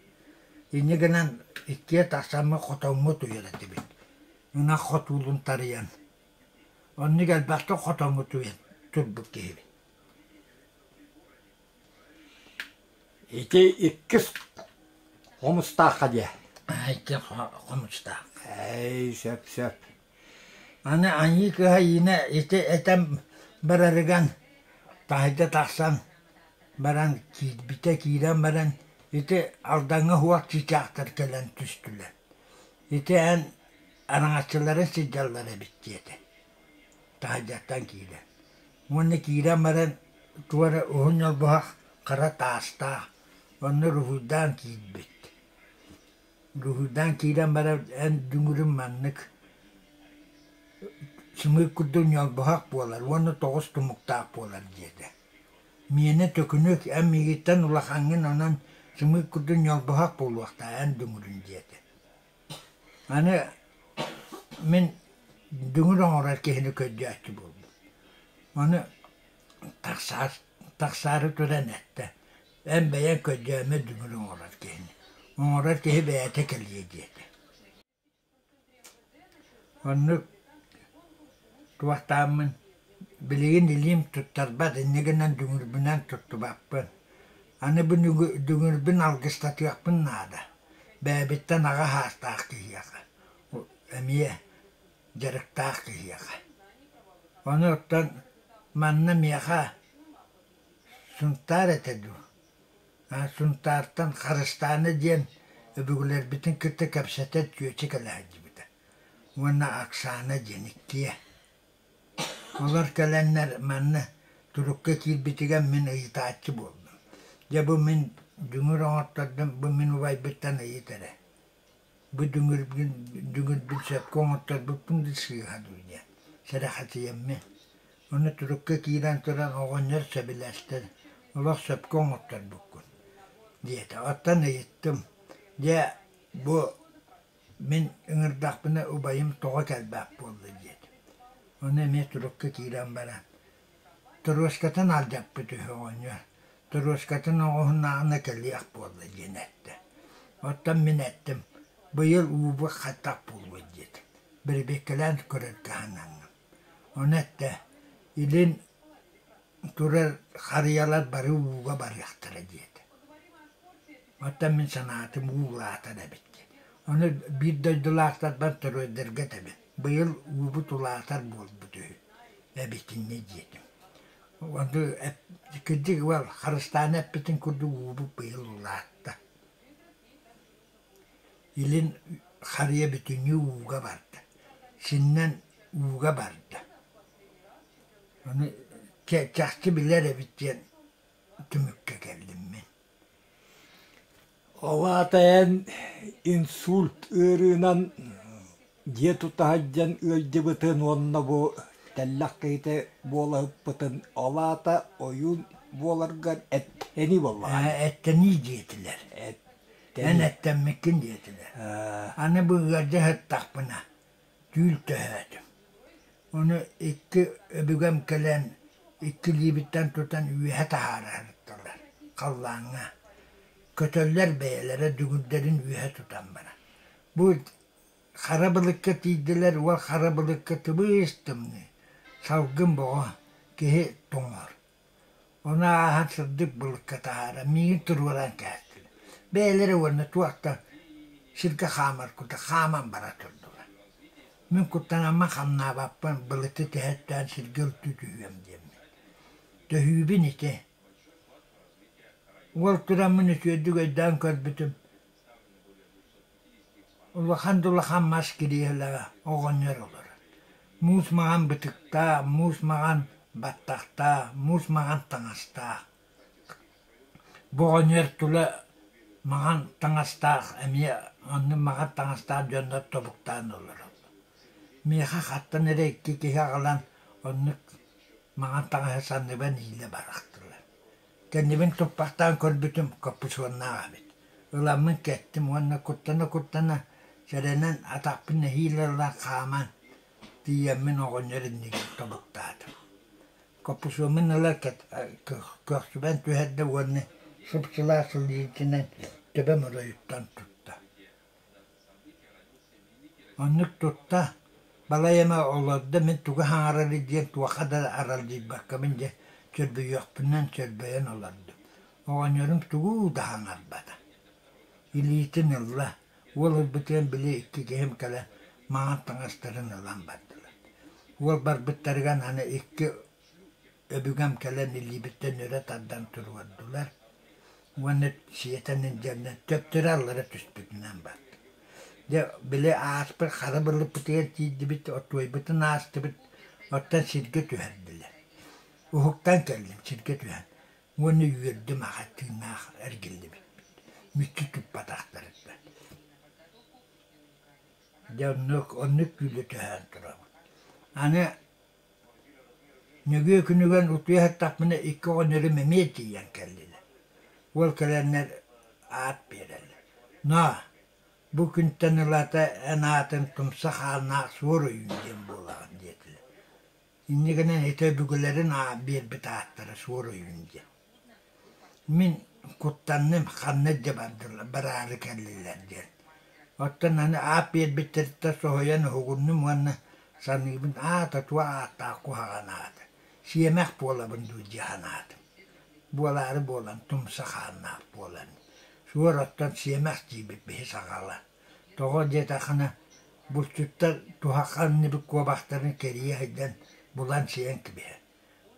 Инньэ гынан иккиэ тахсаммыт хотоҥҥо утуйар этибит. Ынах хотуулун тарыйан. Оннук элбэхтик хотоҥҥо утуйан турбут киһибит. Ити иккис хомустаахха диэ. Икки хомустаах. Эй, сөп, сөп. Аны аньыы кыһа иинэ ити этэн барарыган таһырдьа тахсан баран киирбитэ киирэн баран ити Алдаҥҥа уһуох чыычаахтар кэлэн түстүлэр. Ити эн араҥаччыларын сылдьаллар эбит диэтэ. Таһырдьаттан киирэн. Уонна киирэн баран туора уһун ньолбуһах хара таастаах, онно уруһуйдаан киирбит. Уруһуйдаан киирэн баран эн дүҥүрүн маннык сымыыт курдук ньолбуһах буолар уонна тоҕус тумуктаах буолар диэтэ. Миэнэ төкүнүк, эн миигиттэн улахаҥҥын онон сымыыт курдук ньолбуһах буолуохтаах эн дүҥүрүн диэтэ. Аны мин дүҥүр оҥорор киһини көрдөөччү буоллум. Ону тахсаар, тахсаары туран эттэ: «Эн бэйэҥ көрдөөмө дүҥүр оҥорор киһини, оҥорор киһи бэйэтэ кэлиэ» диэтэ. Оннук туохтааммын билигин илиим туттарбат, инньэ гынан дүҥүрбүнэн туттубаппын. Аны бу дүҥүрбүн алгыстатыахпын наада. Бэйэбиттэн аҕа саастаах киһиэхэ, эмиэ дьарыктаах киһиэхэ. Ону оттон манна миэхэ Сунтаар этэ дуу, Сунтаартан Харыстаана диэн өбүгэлэрбитин кытта кэпсэтэр чүөчэ кэлэ сылдьыбыта уонна Оксана диэн иккиэ. Олор кэлэннэр манна турукка киирбитигэр мин ыйытааччы буоллум. Дьэ бу мин дүҥүр оҥоттордум, бу мин убайбыттан ыйыт эрэ. Бу дүҥүрбүн, дүҥүрбүн сөпкө оҥотторбуппун да сыыһа дуу диэн сэрэхэчийэммин. Ону турукка киирэн туран оҕонньор сөбүлэстэр, олох сөпкө оҥотторбуккун диэтэ. Оттон ыйыттым, дьэ. Бу мин ыҥырдахпына убайым тоҕо кэлбэт буолла диэтим. Ону эмиэ турукка киирэн баран торуоскатын алдьаппыт үһү оҕонньор, торуоскатын оҕуһунааҕына кэлиэх буолла диэн эттэ. Оттон мин эттим, быйыл уубут хаттах буолуо диэтим. Бэрэбиэркэлээн көрөргө сананным. Ону эттэ, илин турар харыйалар бары ууга барыахтара диэтэ. Оттон мин санаатым уу улаатар эбит диэн. Ону биир дойдулаахтарбар төрүөддэргэ этэбин. Быйыл уубут улаатар буолбут үһү эбитиннэ диэтим. Ону кырдьык уол Харыстаана эппитин курдук уубут быйыл улаатта. Илин харыйа бүтүннүү ууга барда. Синнэн ууга барда. Ону чахчы билэр эбит диэн түмүккэ кэллим мин. Ол аата эн инсульт ыарыынан дьиэ тута сылдьан ыалдьыбытын уонна бу тэллэх киһитэ буолаһыппытын ол аата ойуун буоларгар эттэнии буоллаҕа. Эттэнии диэтилэр. Эн эттэммиккин диэтилэр. Аны бу ыалдьа сыттахпына түүл төһөөтүм. Ону икки өбүгэм кэлэн икки илиибиттэн тутан үөһэ таһаара сырыттылар халлааҥҥа. Көтөллөр бэйэлэрэ дүҥүрдэрин үөһэ тутан баран. Бу хара былыкка тиийдилэр уол хара былыкка тыбыс-тымныы, салгын боҕо, киһи тоҥор. Ону ааһан сырдык былыкка таһааран миигин туруоран кээстилэр. Бэйэлэрэ уонна туох да сиргэ хаамар курдук хааман бара турдулар. Мин куттанаммын хамнаабаппын, былыты тэһэттээн сиргэ үлтү түһүөм диэммин. Төһүүбүн ити. Уол тураммын үчүгэйдик өйдөөн көрбүтүм, Улахан да улахан мас кириэһилэҕэ оҕонньор олорор. Муус маҥан бытыктаах, муус маҥан баттахтаах, муус маҥан таҥастаах. Бу оҕонньор тула маҥан таҥастаах эмиэ оннук маҥан таҥастаах дьоннор тобуктаан олороллор. Миэхэ хаттан эрэ икки киһи аҕалан оннук маҥан таҥаһы санныбар иилэ барахтылар. Кэннибин туппахтаан көрбүтүм капюшоннаах эбит. Ыламмын кэттим уонна куттана-куттана сэрэнэн атахпын нэһиилэ ылан хааман тиийэммин оҕонньор иннигэр тобуктаатым. Капюшоммун ыла көхсүбэн түһэрдэ уонна сып-сылаас илиитинэн төбөм оройуттан тутта. Оннук тутта, балай эмэ олордо, мин тугу саҥарарый диэн туохха да аралдьыйбаккабын дьэ чөрбөйүөхпүнэн чөрбөйөн олордум. Оҕонньорум тугу да саҥарбата. Илиитин ылла, уол ылбытыгар били икки киһим кэлэн маҥан таҥастарын ылан бардылар. Уол барбыттарыгар аны икки Өбүгэм кэлэн илиибиттэн өрө тардан туруордулар уонна сиэтэн илдьэннэр төптөрү аллара түспүтүнэн барда. Дьэ, били ааспыт хара былыппытыгар тиийдибит, отуойбутун аастыбыт, оттон сиргэ түһэрдилэр. Уһуктан кэллим сиргэ түһэн уонна үөрдүм аҕай тыыннаах эргиллибиппит. Мүччү туппатахтарыттан. Дьэ оннук, оннук күүлэ түһээн турабын. Аны Нөҥүө күнүгэр утуйа сыттахпына икки оҕонньорум эмиэ тиийэн кэллилэр. Уол кэлэннэр аат биэрэллэр: «Ноо, бу күнтэн ылата эн аатыҥ тумса хааннаах суор ойуун диэн буолаҕын» диэтилэр. Инньэ гынан ити өбүгэлэрин биэрбит ааттара суор ойуун диэн. Мин куттанным, ханна илдьэ бардылар, бараары кэллилэр диэн. Оттон аны аат биэрбиттэриттэн соһуйан уһугуннум уонна саныыбын аата туох ааттаах куһаҕан аата, сиэмэх буолабын дуу дии санаатым. Буолаары буолан тумса хааннаах буолан, суор оттон сиэмэх диибит биһи саҕала. Тоҕо диэтэххинэ, булчуттар туһахха анньыбыт куобахтарын кэрийэ сылдьан булан сиэн кэбиһэр.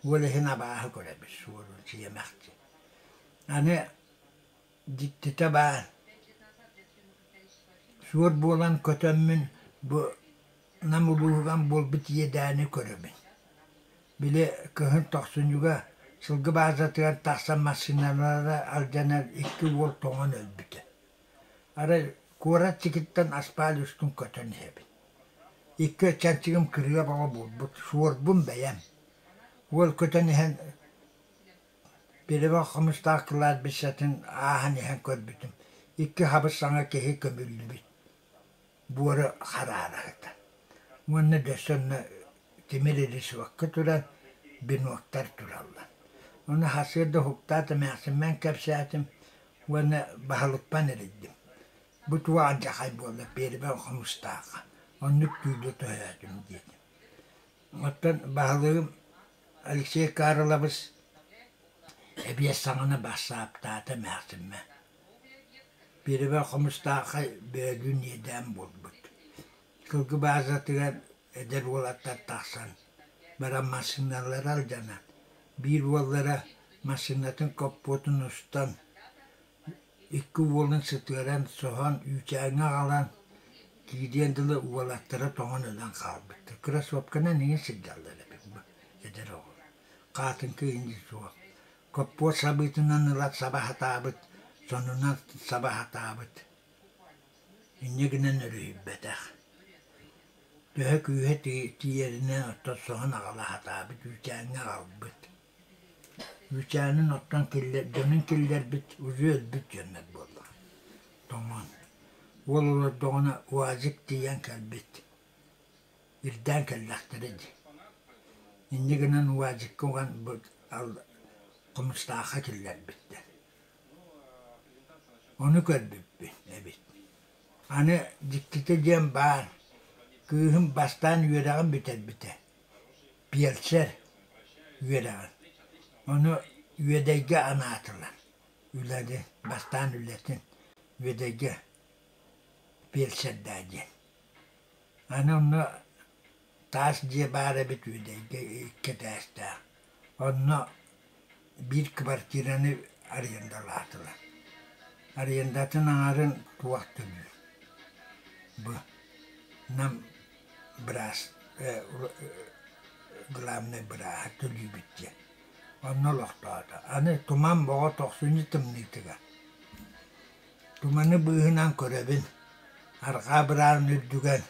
Уол иһин абааһы көрөбүт суорун сиэмэхчи. Аны дьиктитэ баар, суор буолан көтөммүн бу Нам улууһугар буолбут иэдээни көрөбүн. Били кыһын тохсунньуга сылгы баазатыгар тахсан массыыналара алдьанан икки уол тоҥон өлбүтэ. Арай куорат сикиттэн аспаал устун көтөн иһэбин. Икки чанчыгым кырыа бөҕө буолбут, суорбун бэйэм. Уол көтөн иһэн Перевал Хомустаах кладбищетын ааһан иһэн көрбүтүм. Икки хабыс-саҥа киһи көмүллүбүт буора хараара сытар. Уонна дөссө онно тимир илисуокка туран биноктар тураллар. Ону сарсыарда уһуктаат эмээхсиммин кэпсээтим уонна баһылыкпан эрийдим. Бу туох алдьархай буолла пиэрибэл хомустаахха оннук түүлү төһөөтүм диэтим. Оттон баһылыгым Алексей Карлович эбиэс саҥаны бассааптаата эмээхсиммэ. Пиэрибэл хомустаахха бөөлүүн иэдээн буолбут. Сылгы баазатыгар эдэр уолаттар тахсан баран массыыналара алдьанан, биир уоллара массыынатын коппуотун устан Икки уолун сытыаран, соһон, үүчээҥҥэ аҕалан, киириэн дылы уолаттара тоҥон өлөн хаалбыттар. Кроссовканан иҥин сылдьаллар эбит бу эдэр оҕолор. Хаатыҥка иҥин суох. Коппуот сабыытынан ылан саба сатаабыт, сонунан саба сатаабыт. Инньэ гынан өрүһүйбэтэх. Төһө күүһэ тиийэринэн оттон соһон аҕала сатаабыт, үүчээҥҥэ аҕалбыт. Үүчээнин оттон дьонун киллэрбит, уже өлбүт дьоннор буоллаҕа. Тоҥон. Уол олордоҕуна УАЗик тиийэн кэлбит. Ирдээн кэллэхтэрэ дии. Инньэ гынан УАЗикка уган Хомустаахха киллэрбиттэр. Ону көрбүппүн эбит. Аны дьиктитэ диэн баар, кыыһым бастаан үөрэҕин бүтэрбитэ. Биэлсэр үөрэҕин. Ону Үөдэйгэ анаатылар. Үлэни, бастаан үлэтин Үөдэйгэ биэлсэрдээ диэн. Аны онно таас дьиэ баар эбит Үөдэйгэ икки этээстээх. Онно биир квартираны арендалаатылар. Арендатын аҥарын туох төлүүр. Бу Нам быраас главнай бырааһа төлүүбүт диэн. Онно олохтоото. Аны туман боҕо тохсунньу тымныытыгар. Туманы быыһынан көрөбүн. Арҕаа быраарын үрдүгэр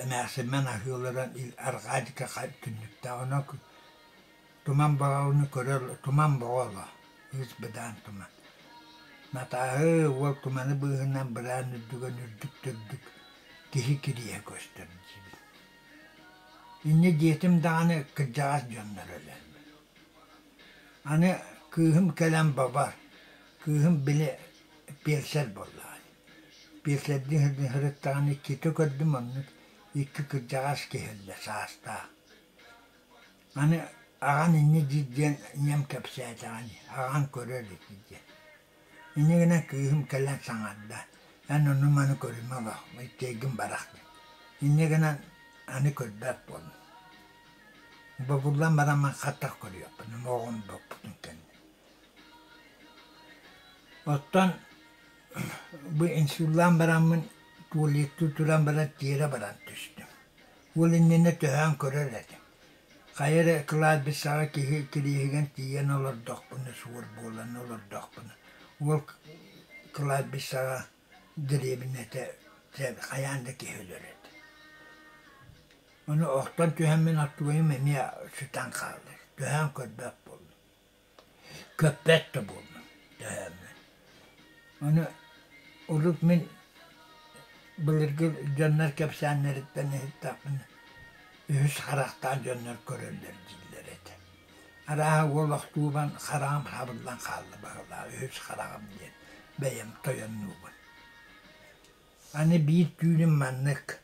эмээхсиммин аһыы олорон арҕаа диэки түннүктээх. Онон Туман бөҕөҕүнү көрөр туман бөҕө олох, ыыс быдаан туман. Натааһы уол туманы быыһынан быраан үрдүгэн үрдүк-түрдүк киһи кириэһэ көстөр диибин. Инньэ диэтим даҕаны кырдьаҕас дьоннор өлөллөр. Аны кыыһым кэлэн бабар, кыыһым били пиэлсэр буоллаҕа. Пиэлсэрдии сырыттаҕына иккитэ көрдүм оннук икки кырдьаҕас киһи өллө саастаах. Аны аҕан инньэ диир диэн ийэм кэпсээтэҕин, аҕаҥ көрөр ити диэн. Инньэ гынан кыыһым кэлэн саҥарда, эн ону-маны көрүмэ олох, иккиэйгин барах диэн. Инньэ гынан аны көрбөт буоллум. Бобуллан баран мин хаттах көрүөхпүн, оҕом боппутун кэннэ. Оттон бу инсуллаан бараммын туалеттыы туран баран тиэрэ баран түстүм. Уол иннинэ төһөөн көрөр этим. Хайа эрэ кладбищеҕа киһи кириэһигэр тиийэн олордохпуна, суор буолан олордохпуна, уол кладбищеҕа дэриэбинэтэ хайаан да киһи өлөр этэ. Ону охтон түһэммин ортуойум эмиэ сүтэн хаалла, төһөөн көрбөт буоллум. Көппөт да буоллум төһөөммүн. Ону урут мин былыргы дьоннор кэпсээннэриттэн иһиттэхпинэ үһүс харахтаах дьоннор көрөллөр дииллэр этэ. Арааһа уол охтуубан хараҕым хабыллан хаалла быһыылаах үһүс хараҕым диэн бэйэм тойоннуубун. Аны биир түүнүм маннык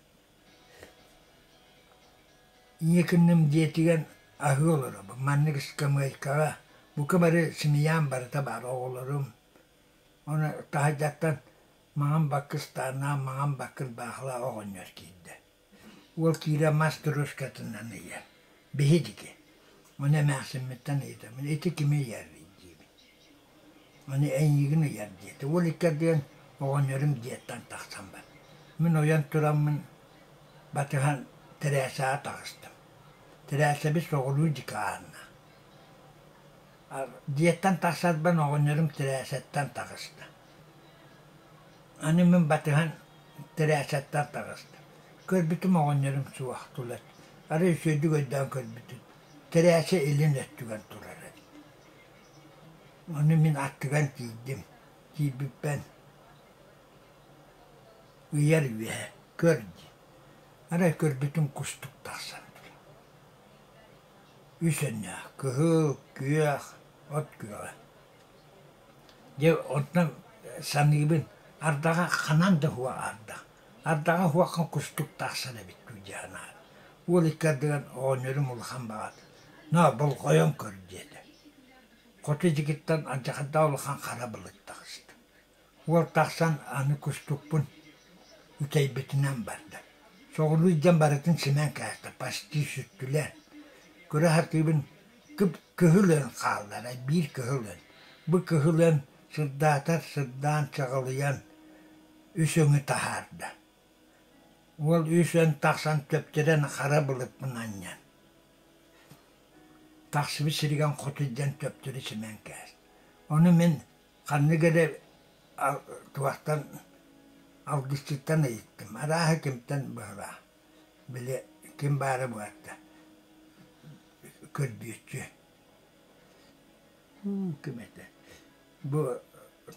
Ийэ кынным дьиэтигэр аһыы олоробун, маннык ыскамыайкаҕа бука бары сымыйаан барыта баар оҕолорум. Ону таһырдьаттан маҥан баккыстааннаах маҥан баккыр баахылаах оҕонньор киирдэ. Уол киирэн мас торуоскатынан ыйар. Биһи диги. Ону эмээхсиммиттэн ыйытабын, ити кими ыйарый диибин. Ону эйиигин ыйар диэтэ. Уол иккэрдигэн оҕонньорум дьиэттэн тахсан бар. Мин ойон тураммын батыһан тэрээсэҕэ таҕыстым. Тэрээсэбит соҕуруу дьике аанна. Дьиэттэн тахсарбын оҕонньорум тэрээсэттэн таҕыста. Аны мин батыһан тэрээсэттэн таҕыстым. Көрбүтүм оҕонньорум суох тула. Арай үчүгэйдик өйдөөн көрбүтүм, тэрээсэ илин өттүгэр турар эбит. Ону мин аттыгар тиийдим. Тиийбиппэр Ыйар үөһэ көр дии. Арай көрбүтүм кустук тахсан турар. Үс өннөөх кыһыл, күөх, от күөҕэ. Дьэ онтон саныыбын ардаҕа ханан да уһуо ардах. Ардаҕа уһуохха кустук тахсар эбит дуу дии санаатым. Уол икки ардыгар оҕонньорум улахан баҕата «Ноо, болҕойон көр» диэтэ. Хоту дьигиттэн алдьархайдаах улахан хара былыт таҕыста. Уол тахсан аны кустукпун үтэйбитинэн барда. Соҕуруу илдьэн барытын симэн кээстэ, почти сүттүлэр. Көрө сатыыбын кып-кыһыл өҥ хааллара, биир кыһыл өҥ. Бу кыһыл өҥ сырдаатар сырдаан чаҕылыйан үс өҥү таһаарда. Уол үс өҥ тахсан төптөрөн хара былыппын анньан тахсыбыт сиригэр хоту илдьэн төптөрү симэн кээстэ. Ону мин ханнык эрэ туохтан алгысчыттан ыйыттым. Арааһа кимтэн быһалаах. Били ким баара буолта көрбүөччү. Ким этэ? Бу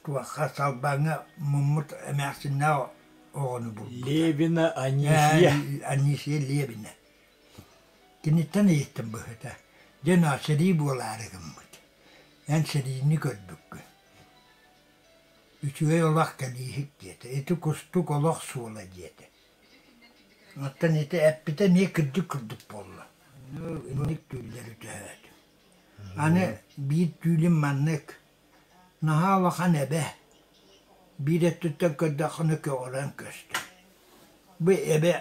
туохха Салбаҥҥа муммут эмээхсиннээх оҕону булбута. Левина Анисия. Анисия Левина. Киниттэн ыйыттым быһыта. Дьэ, ноо, сэрии буолаары гыммыт. Эн сэриини көрбүккүн. Үчүгэй олох кэлииһик диэтэ. Ити кустук олох суола диэтэ. Оттон ити эппитэ эмиэ кырдьык курдук буолла. Инник түүллэри төһөөтүм. Аны биир түүлүм маннык. Наһаа улахан эбэ. Биир өттүттэн көрдөххүнэ көҕөрөн көстөр. Бу эбэ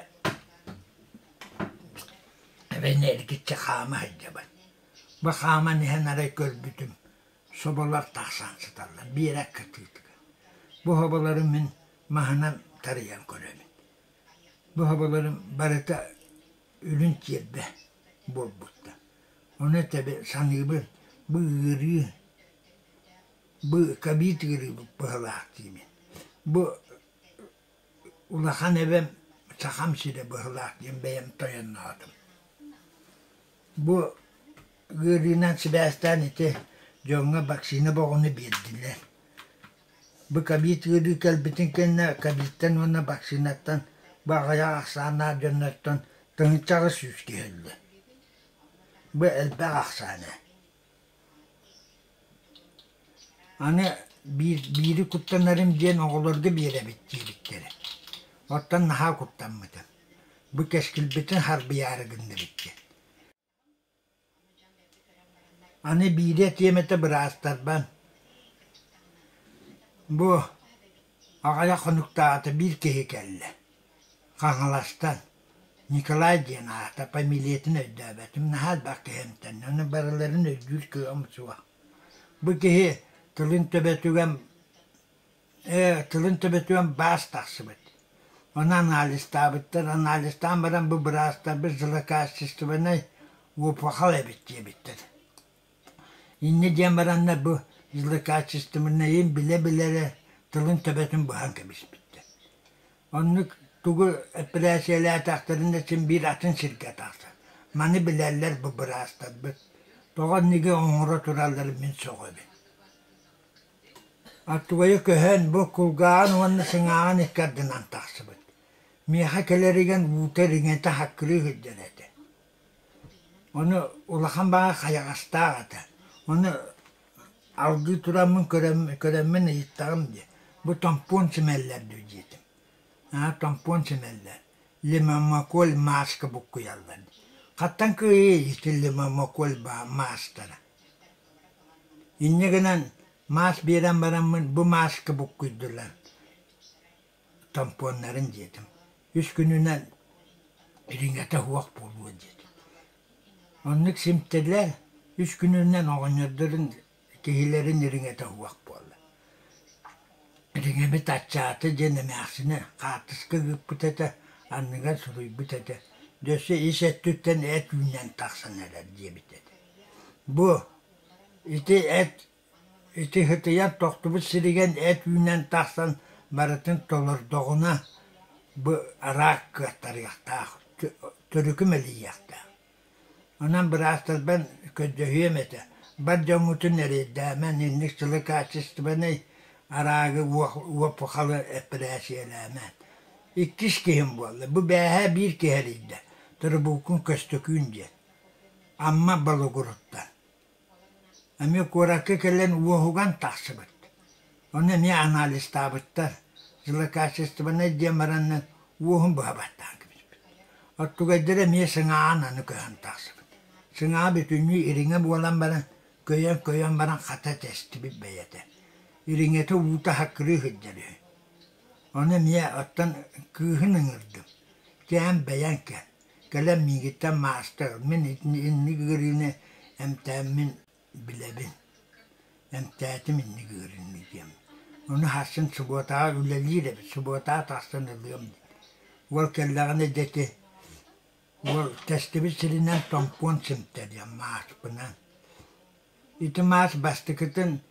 эбэни эргиччи хаама сылдьабын. Бу хааман иһэн арай көрбүтүм, соболор тахсан сыталлар, биэрэк кытыытыгар. Бу соболору мин маһынан тарыйан көрөбүн. Бу соболорум барыта үрүҥ чиэрбэ буолбуттар. Ону этэбин, саныыбын, бу ыарыы, бу ковид ыарыы быһылаах диибин. Бу улахан эбэм Сахам сирэ быһылаах диэн бэйэм тойонноотум. Бу ыарыынан сибээстээн ити дьоҥҥо вакцина боҕуну биэрдилэр. Бу ковид ыарыы кэлбитин кэннэ ковидтан уонна вакцинаттан бу аҕыйах ахсааннаах дьоннортон тыһыынчаҕа сүүс киһи өллө. Бу элбэх ахсаан ээ. Аны биир биири куттанарым диэн оҕолорго биэрэбит диэбиттэрэ. Оттон наһаа куттаммытым. Бу кэскилбитин харбыйаары гынныбыт диэн. Аны биирэ тиэмэтэ быраастарбан бу аҕыйах хонуктааҕыта биир киһи кэллэ. Хаҥаластан Николай диэн аата, фамилиятын өйдөөбөтүм, наһаа элбэх киһи эмтэннэ, ону барыларын өйдүүр кыаҕым суох. Бу киһи тылын төбөтүгэр тылын төбөтүгэр баас тахсыбыт. Ону анализтаабыттар, анализтаан баран бу быраастарбыт злокачественнай опухоль эбит диэбиттэр. Инньэ диэн бараннар бу злокачественнайын билэ-билэ тылын төбөтүн быһан кэбиспиттэр. Оннук тугу эппэрээссийэлээтэхтэринэ син биир атын сиргэ тахсар. Маны билэллэр бу быраастарбыт. Тоҕо инниги оҥоро туралларын мин сөҕөбүн. Аттугайа көһөн бу кулгааҕын уонна сыҥааҕын икки ардынан тахсыбыт. Миэхэ кэлэригэр уута ириҥэтэ хаккырыы сылдьар этэ. Ону улахан баҕа хайаҕастаах этэ. Ону алгыы тураммын көрөммүн ыйыттаҕым дии, бу томпуон симэллэр дуу диэтим. Аа, томпуон симэллэр. Лимомоколь мааска буккуйаллар. Хаттан кыайыай ити лимомоколь маастара. Инньэ гынан маас биэрэн бараммын бу мааска буккуйдулар тампоннарын диэтим. Үс күнүнэн ириҥэтэ суох буолуо диэтим. Оннук симтэлэр үс күнүнэн оҕонньордорун киһилэрин ириҥэтэ суох буолла. Ириҥэбит аччаата диэн эмээхсинэ хаартыска ыыппыт этэ, анныгар суруйбут этэ. Дьөссө ис өттүттэн эт үүнэн тахсан эрэр диэбит этэ. Бу ити эт Ити сытыйан тохтубут сиригэр эт үүнэн тахсан барытын толордоҕуна бу араак кыаттарыахтаах, төрүкү мэлийиэхтээх. Онон быраастарбын көрдөһүөм этэ, бар дьоҥҥутун эрэйдээмэн, инник сылы качественнай араагы уоппухалы эппэрээссийэлээмэн. Иккис киһим буолла. Бу бээһээ биир киһи эрийдэ. Трубукун Көстөкүүн диэн. Амма Болугуруттан. Эмиэ куоракка кэлэн уоһуган тахсыбыт. Ону эмиэ анализтаабыттар. Злокачественнай диэн бараннар уоһун быһа баттаан кэбиспит. Оттугайдара эмиэ сыҥааҕын аны көһөн тахсыбыт. Сыҥааҕа бүтүннүү ириҥэ буолан баран, көйөн-көйөн баран хата тэстибит бэйэтэ. Ириҥэтэ уута хаккырыы сылдьар үһү. Ону эмиэ оттон кыыһын ыҥырдым. Кээн бэйэҥ кэл. Кэлэн миигиттэн маастар, мин инник ыарыыны эмтээммин билэбин. Эмтээтим инник ыарыыны диэм. Ону сарсын субуотаҕа үлэлиир эбит, субуотаҕа тахсан ылыам диэн. Уол кэллэҕинэ дьэ ити уол тэстибит сиринэн томпуон симтэриэм мааспынан. Ити маас бастакытын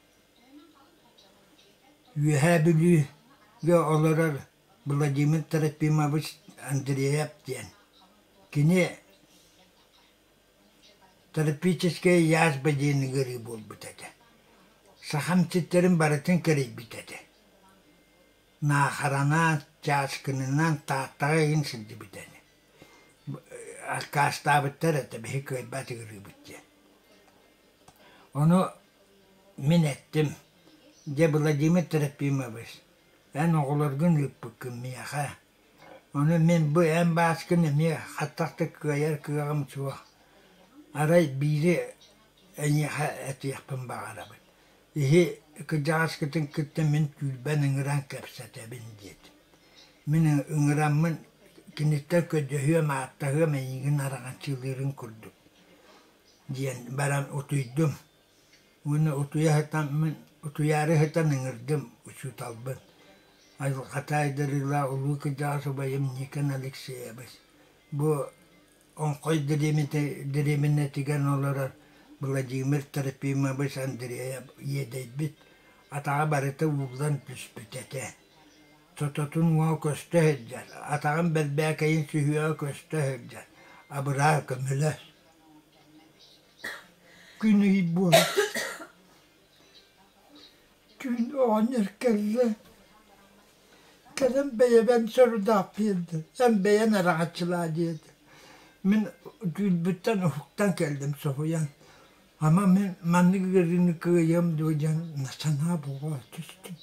Үөһээ Бүлүүгэ олорор Владимир Трофимович Андреев диэн. Кини тропическая язва диэн ыарыы буолбут этэ. Сахам сирдэрин барытын кэрийбит этэ. Наахаранан, чааскынынан Тааттаҕа игин сылдьыбыт этэ. Аккаастаабыттар этэ, биһи кыайбат ыарыыбыт диэн. Ону мин эттим, дьэ Владимир Трофимович, эн оҕолоргун ыыппыккын миэхэ. Ону мин бу эн бааскын эмиэ хаттахтык кыайар кыаҕым суох. Арай биири эйиэхэ этиэхпин баҕарабын. Иһи кырдьаҕаскытын кытта мин түүлбэн ыҥыран кэпсэтэбин диэтим. Мин ыҥыраммын киниттэн көрдөһүөм, ааттаһыам эйигин араҥаччылыырын курдук диэн баран утуйдум. Уонна утуйа сытан мин утуйаары сытан ыҥырдым учууталбын. Айылҕата айдарыылаах улуу кырдьаҕас убайым Никон Алексеевич. Бу Оҥхой дэриэбинэтигэр олорор Владимир Трофимович Андреев иэдэйбит, атаҕа барыта ууллан түспүт этэ. Сототун уҥуоҕа көстө сылдьар, атаҕын бэрбээкэйин сүһүөҕэ көстө сылдьар, абыраа көмөлөс. Күн ый буолар. Түүн оҕонньор кэллэ, кэлэн бэйэбэр сорудах биэрдэ, эн бэйэн араҥаччылаа диэтэ. Мин түүнбүттэн уһуктан кэллим соһуйан. Ама мин маннык ыарыыны кыайыам дуо диэн санаа буола түстүм.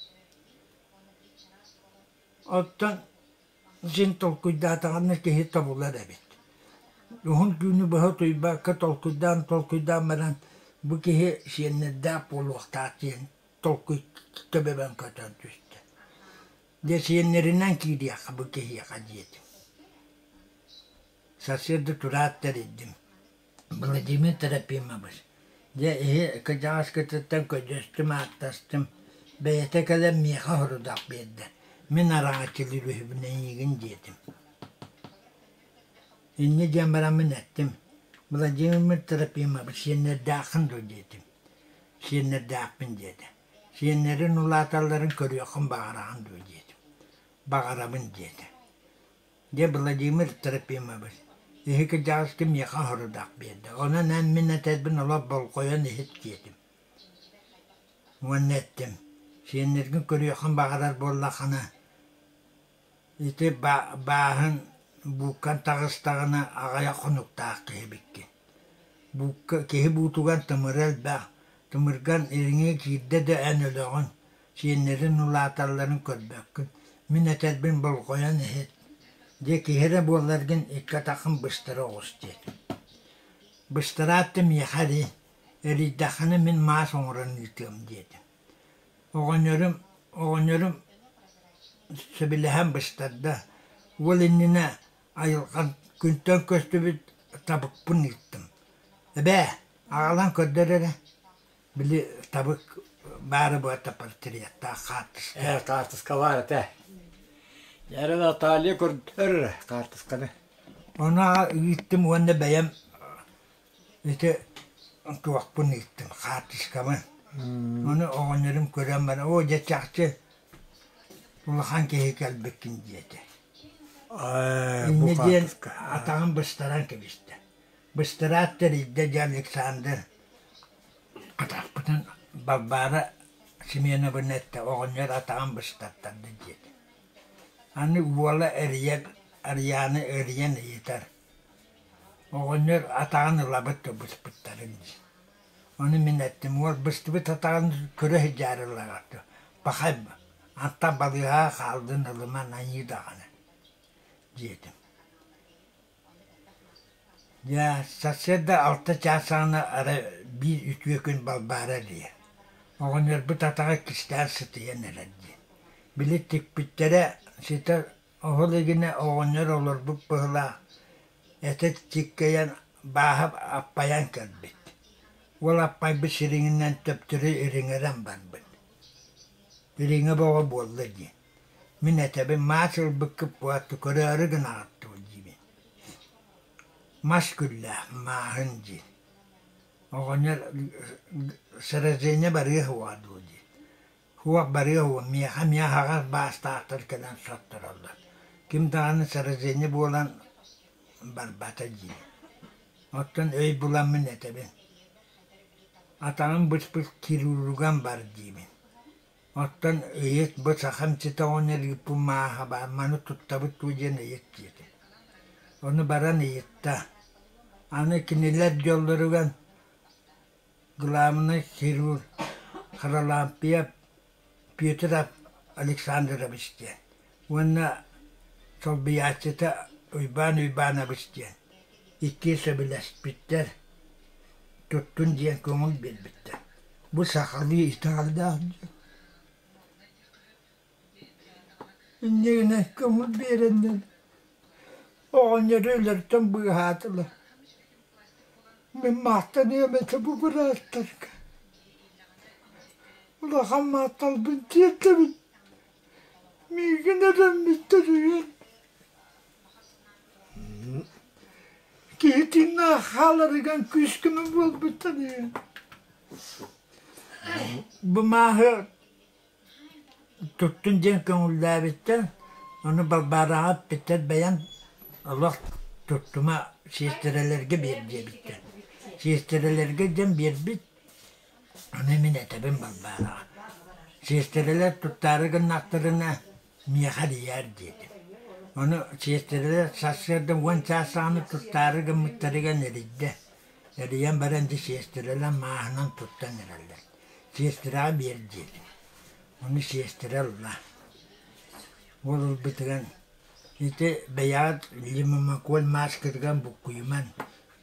Оттон син толкуйдаатаҕына киһи тобулар эбит. Уһун түүнү быһа утуйбакка толкуйдаан-толкуйдаан баран бу киһи сиэннэрдээх буолуохтаах диэн толкуй төбөбөн көтөн түстэ. Дьэ сиэннэринэн киириэххэ бу киһиэхэ диэтим. Сарсыарда тураат тэрийдим. Владимир Трофимович, дьэ иһи кырдьаҕаскытыттан көрдөстүм, ааттастым, бэйэтэ кэлэн миэхэ сорудах биэрдэ, мин араҥаччылыыр үһүбүн эйиигин диэтим. Инньэ диэн бараммын эттим, Владимир Трофимович сиэннэрдээххин дуо диэтим. Сиэннэрдээхпин диэтэ. Сиэннэрин улааталларын көрүөххүн баҕараҕын дуо диэтим. Баҕарабын диэтэ. Дьэ, Владимир Трофимович, иһи кырдьаҕаска миэхэ сорудах биэрдэ, онон эн мин этэрбин олох болҕойон иһит диэтим. Уонна эттим, сиэннэргин көрүөххүн баҕарар буоллаххына, ити бааһын бууккан таҕыстаҕына аҕыйах хонуктаах киһи эбиккин. Буукка киһи буутугар тымыра элбэх, тымырган ириҥэ киирдэ да эн өлөҕүн, сиэннэрин улааталларын көрбөккүн, мин этэрбин болҕойон иһит, дьэ киһи эрэ буолларгын икки атаххын быстара оҕус диэтим. Быстараат да миэхэ эрий, эрийдэххинэ мин маас оҥорон ыытыам диэтим. Оҕонньорум, оҕонньорум сөбүлэһэн быстарда, уол иннинэ айылҕан күнтэн көстүбүт табыкпын ыыттым. Эбээ, аҕалан көрдөр эрэ Били табык баара буолта портреттаах хаартыска. Ээ, хаартыска баар этэ. Эрэ Наталья көрдөр хаартысканы. Ону ыыттым уонна бэйэм ити туохпун ыыттым, хаартыскабын. Ону оҕонньорум көрөн баран, оо дьэ чахчы улахан киһи кэлбиккин диэтэ. Бу Инньэ диэн хаартыска. атаҕын быстаран кэбистэ. Быстараат тэрийдэ дьэ Александр Атахпытын Балбаара Семеновна эттэ, оҕонньор атаҕын быстаттарда диэтэ. Аны уола эрийэн Арыйааны эрийэн ыйытар: «Оҕонньор атаҕын ылабыт да быспыттарын дии». Ону мин эттим: «Уол быстыбыт атаҕын көрө сылдьаары ылаҕыт дуо? Пахай, антан балыыһаҕа хааллын ылыман аньыы даҕаны» диэтим. Дьэ, сарсыарда 6 чаас саҕана арай биир үтүө күн Балбаара эрийэр. Оҕонньорбут атаҕа кистээн сытыйан эрэр диэн. Били тикпиттэрэ ситэ оһол илигинэ оҕонньор олорбут быһыылаах, этэ тиккэйэн бааһа аппайан кэлбит. Уол аппайбыт сириҥинэн төптөрү ириҥэрэн барбыт. Ириҥэ бөҕө буолла дии. Мин этэбин, маас ылбыккыт буолла, көрөөрү гынаҕыт дуо диибин. Мас күллээх, мааһын диир. Оҕонньор сражение барыа суоҕа дуо диир. Суох барыа суоҕа, миэхэ эмиэ аһаҕас баастаахтар кэлэн соттороллор. Ким даҕаны сражение буолан барбата диир. Оттон өй буламмын этэбин. Атаҕым быспыт хирурган бар диибин. Оттон ыйыт бу сахам ситэ оҕонньор ыыппыт мааһа баар, маны туттабыт дуу диэн ыйыт диэтэ. Ону баран ыйытта. Аны кинилэр дьоллоругар главный хирург Харалампия Петр Александрович диэн уонна солбуйааччыта Уйбаан Уйбаанабыс диэн икки сөбүлэспиттэр, туттун диэн көҥүл биэрбиттэр. Бу сахалыы итэҕэллээх дьон. Инньэ гынан көҥүл биэрэннэр оҕонньору өлөртөн быыһаатылар. Мин махтаныам этэ бу бырааттарга. Улахан махталбын тиэрдэбин. Миигин эрэммиттэр үһү. Киһи тыыннаах хааларыгар күүс-көмө буолбуттар үһү. Бу мааһы туттун диэн көҥүллээбиттэр, ону Балбаараҕа эппиттэр бэйэҥ олох туттума сиэстэрэлэргэ биэр диэбиттэр. Сиэстэрэлэргэ диэн биэрбит, ону мин этэбин Балбаараҕа. Сиэстэрэлэр туттаары гыннахтарына миэхэ эрийээр диэтим. Ону сиэстэрэлэр сарсыарда 10 чаас саҕана туттаары гыммыттарыгар эрийдэ. Эрийэн баран дьэ сиэстэрэлэр мааһынан туттан эрэллэр. Сиэстэрэҕэ биэр диэтим. Ону сиэстэрэ ылла. Уол ылбытыгар ити бэйэҕит лимомаколь мааскытыгар буккуйуман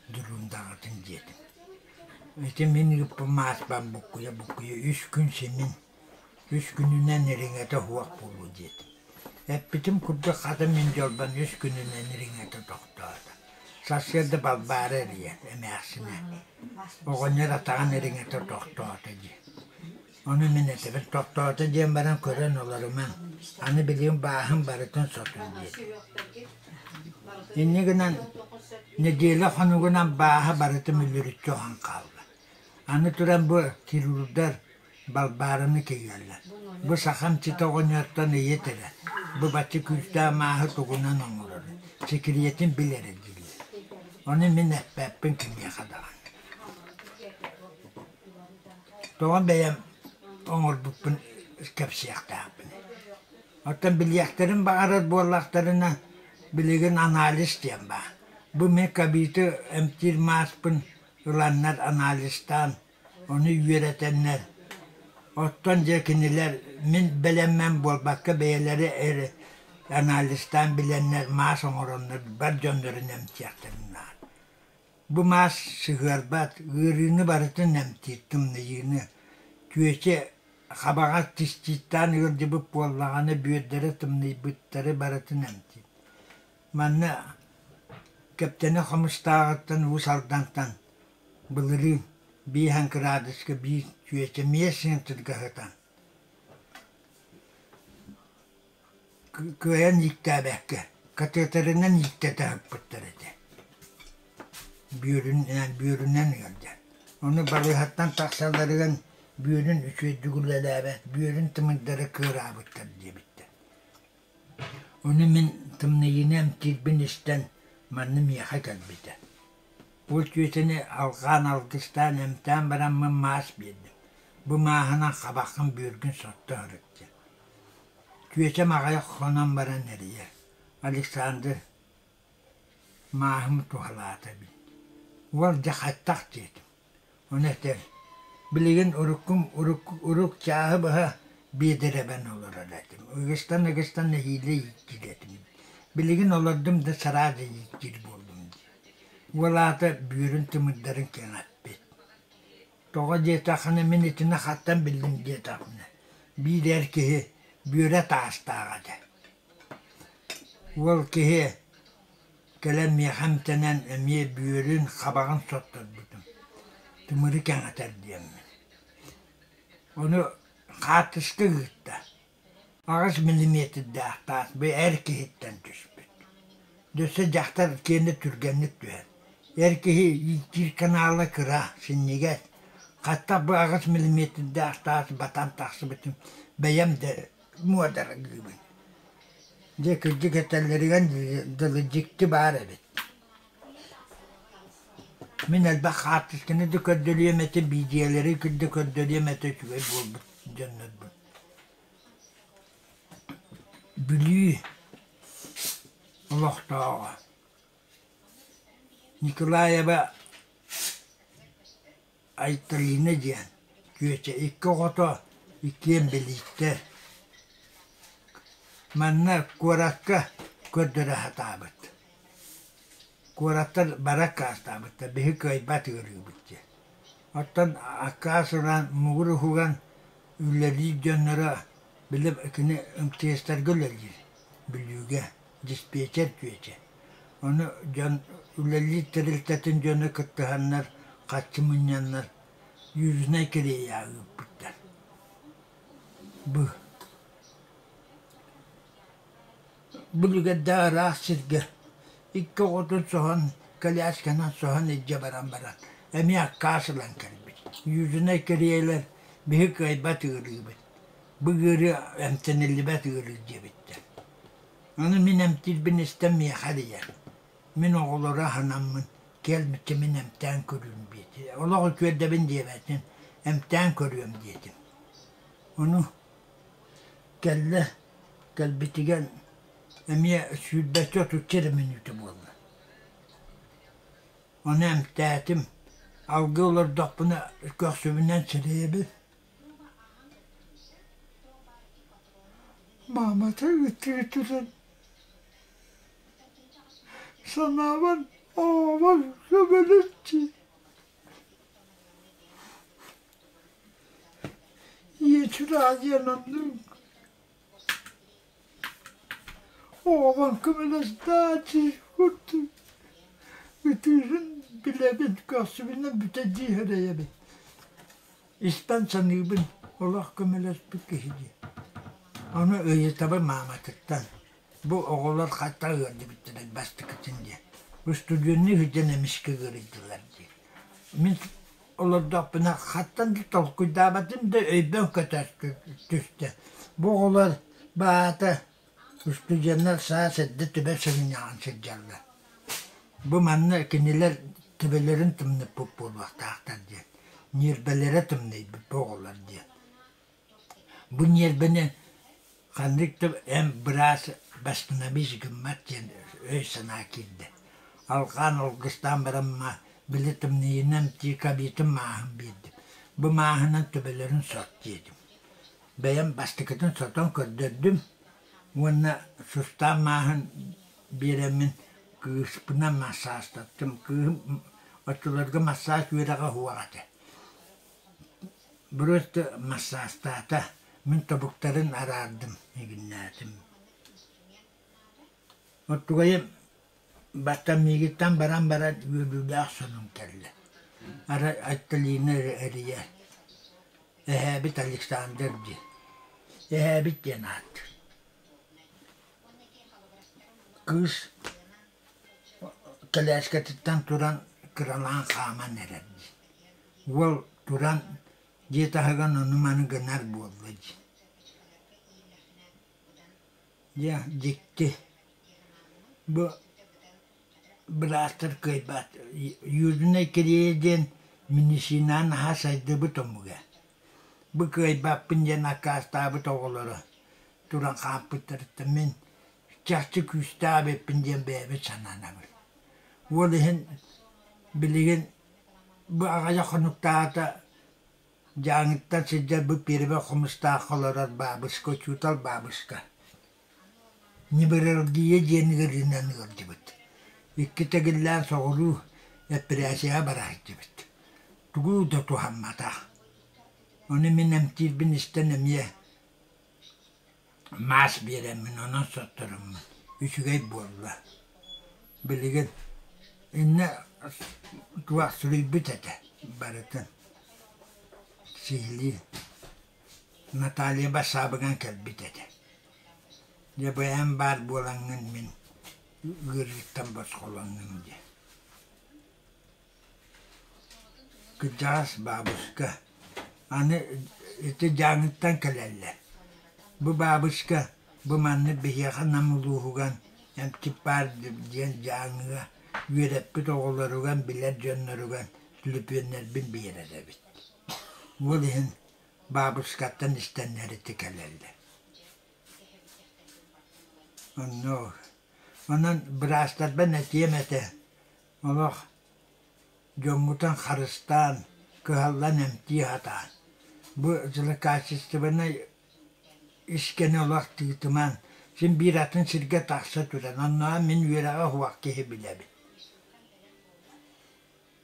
дурундаҕытын диэтим. Ити мин ыыппыт мааспар буккуйа-буккуйа үс күн симин, үс күнүнэн ириҥэтэ суох буолуо диэтим. Эппитим курдук хата мин дьолбон үс күнүнэн ириҥэтэ тохтоото. Сарсыарда Балбаара эрийэр эмээхсинэ. Оҕонньор атаҕын ириҥэтэ тохтоото дии. Ону мин этэбин тохтоото диэн баран көрөн олорумаҥ. Аны билигин бааһын барытын сотун диэтим. Инньэ гынан нэдиэлэ хонугунан бааһа барыта мүлүрүччү оһон хаалла. Аны туран бу хирурдар Балбаараны кэйиэллэр. Бу сахам ситэ оҕонньортон ыйыт эрэ, бу бачча күүстээх мааһы тугунан оҥорор, сэкириэтин бил эрэ дииллэр. Ону мин эппэппин кимиэхэ даҕаны. Тоҕо бэйэм оҥорбуппун кэпсиэхтээхпин. Оттон билиэхтэрин баҕарар буоллахтарына, билигин анализ диэн баар. Бу мин кабиты эмтиир мааспын ыланнар анализтаан Ону үөрэтэннэр, оттон дьэ кинилэр мин бэлэммэн буолбакка бэйэлэрэ эрэ анализтаан билэннэр маас оҥороннор бар дьоннорун эмтиэхтэрин наада. Бу маас сыһыарбат, ыарыыны барытын эмтиир, тымныйыыны. Түөчэ хабаҕа циститтаан ыалдьыбыт буоллаҕына бүөрдэрэ тымныйбыттары барытын эмтиир. Манна Кэптэни Хомустааҕыттан Уус Алдантан Былырыын биэһэн кыраадыска биир чүөчэ эмиэ центрга сытан кыайан ииктээбэккэ катетерынан ииктэтэ сыппыттар этэ. Бүөрүнэн, бүөрүнэн ыалдьан. Ону балыыһаттан тахсалларыгар бүөрүн үчүгэйдик үлэлээбэт, бүөрүн тымырдара кыараабыттар диэбиттэр. Ону мин тымныйыыны эмтиирбин истэн манна миэхэ кэлбитэ. Бу түөтэни алҕаан алгыстаан эмтээн бараммын маас биэрдим. Бу мааһынан хабаххын бүөргүн сотто сырыт диэн. Чүөчэм аҕыйах хонон баран эрийэр: «Александр, мааһым туһалаата эбит. Уол дьэ хаттах» диэтим. Ону этэр: «Билигин уруккум урук чааһы быһа биэдэрэбэн олорор этим. Ыгыстан-ыгыстан нэһиилэ ииттиир этим. Билигин олордум да сараада ииттиир буоллум» диир. Уол аата бүөрүн тымырдарын кэҥэппит. Тоҕо диэтэххинэ мин итини хантан биллим диэтэхпинэ, биир эр киһи бүөрэ таастаах этэ. Уол киһи кэлэн миэхэ эмтэнэн эмиэ бүөрүн хабаҕын сотторбутум, тымыры кэҥэтэр диэммин. Ону хаартыска ыытта. Аҕыс миллиметрдээх таас бу эр киһиттэн түспүт. Өссө дьахтар киэнэ түргэнник түһэр. Эр киһи ииттиир канала кыра, синньигэс. Хатта бу аҕыс миллиметрдээх таас батан тахсыбытын бэйэм да муодаргыыбын. Дьэ кырдьык этэллэригэр дылы дьикти баар эбит. Мин элбэх хаартысканы да көрдөрүөм этэ, биидьийэлэри да көрдөрүөм этэ үчүгэй буолбут дьоннорбун. Бүлүү олохтооҕо Николаева Айталина диэн чүөчэ икки оҕото иккиэн билииттэр. Манна куоракка көрдөрө сатаабыт. Куораттар бары аккаастаабыттар, биһи кыайбат ыарыыбыт диэн. Оттон аккаас ылан муҥур уһуган үлэлиир дьонноро били кини МТС-тарга үлэлиир Бүлүүгэ диспетчер чүөчэ. Ону дьон үлэлиир тэрилтэтин дьоно кыттыһаннар харчы мунньаннар Южнай Кореяҕа ыыппыттар. Бу Бүлүгэрдээх ыраах сиргэ икки оҕотун соһон, колясканан соһон илдьэ баран баран, эмиэ аккаас ылан кэлбит. Южнай Кореялар биһи кыайбат ыарыыбыт, бу ыарыы эмтэниллибэт ыарыы диэбиттэр. Ону мин эмтиирбин истэн миэхэ эрийэр. Мин оҕолору аһынаммын, кэлбиччэ мин эмтээн көрүүм диэтэ. Олох үтүөрдэбин диэбэтин, эмтээн көрүөм диэтим. Ону Кэллэ, кэлбитигэр эмиэ сүүрбэччэ отучча эрэ мүнүүтэ буолла. Ону эмтээтим, алгыы олордохпуна көхсүбүнэн сирэйэбин. Маамата ытыы туран санаабар оҕобор көмөлөстү Ийэ диэн оннук оҕобор көмөлөстөөччү курдук ытыырын билэбин, көхсүбүнэн бүтэрдии сэрэйэбин. Истэн саныыбын, олох көмөлөспүт киһи дии. Ону ыйытабын мааматыттан, бу оҕолор хата ыалдьыбыттара бастакытын диэн. Устудьуоннуу сылдьан эмискэ ыарыйдылар дии. Мин олордохпуна хантан да толкуйдаабатым да өйбөн көтө түстэ. Бу оҕолор баата устудьуоннар саас эрдэ түбэ сыгынньаҕын сылдьаллар. Бу манна кинилэр төбөлөрүн тымныппыт буолуохтаахтар диэн, ньиэрбэлэрэ тымныйбыт бу оҕолор диэн. Бу ньиэрбэни ханнык да эн быраас восстановить гыммат диэн өй-санаа киирдэ. Алҕаан алгыстаан баран били тымныйынан тиикабитын мааһын биэрдим. Бу мааһынан төбөлөрүн сот диэтим. Бэйэм бастакытын сотон көрдөрдүм уонна сустаан мааһын биэрэммин кыыспынан массаастаттым. Кыыһым оччолорго массаас үөрэҕэ суох этэ. Просто массаастаата, мин тобуктарын араардым, игиннээтим. Оттугайым баттан миигиттэн баран баран үөрүүлээх сонун кэллэ. Арай Айталина эрийэр. Эһээбит Александр диэн. Эһээбит диэн ааттыыр. Кыыс кэлээскэтиттэн туран кыралаан хааман эрэр дии. Уол туран дьиэ таһыгар ону-маны гынар буолла дии. Дьэ, дьикти. Бу быраастар кыайбат. Южнай Корея диэн медицина наһаа сайдыбыт омуга. Бу кыайбаппын диэн аккаастаабыт оҕолоро. туран хаалбыттарыттан мин чахчы күүстээх эбиппин диэн бэйэбин санаанабын. Ол иһин билигин бу аҕыйах хонуктааҕыта Дьааҥыттан сылдьар бу пиэрибэ хомустаахха олорор баабыска, учуутал баабыска Невралгия диэн ыарыынан ыалдьыбыт. Икки тэгиллээн соҕуруу эппирээсийэҕэ бара сылдьыбыт. Тугу да туһамматах. Ону мин эмтиирбин истэн эмиэ маас биэрэммин, онон сотторуммун. Үчүгэй буолла. Билигин иннэ туох суруйбут этэ барытын сиһилии. Наталья бассаабыган кэлбит этэ. Дьэ бу эн баар буолаҥҥын мин ыарыыттан босхолоннум диэн. Кырдьаҕас бабушка аны ити Дьааҥыттан кэлэллэр. Бу бабушка бу маннык биһиэхэ Нам улууһугар эмчит баар диэн Дьааҥыга үөрэппит оҕолоругар, билэр дьонноругар түлүпүөннэрбин биэрэр эбит. Ол иһин бабушкаттан истэннэр ити кэлэллэр. Онно онон быраастарбын этиэм этэ, олох дьоҥҥутун харыстаан, кыһаллан эмтии сатаан. Бу злокачественнай искэни олох тыытымаҥ, син биир атын сиргэ тахса туран, оннооҕор мин үөрэҕэ суох киһи билэбин.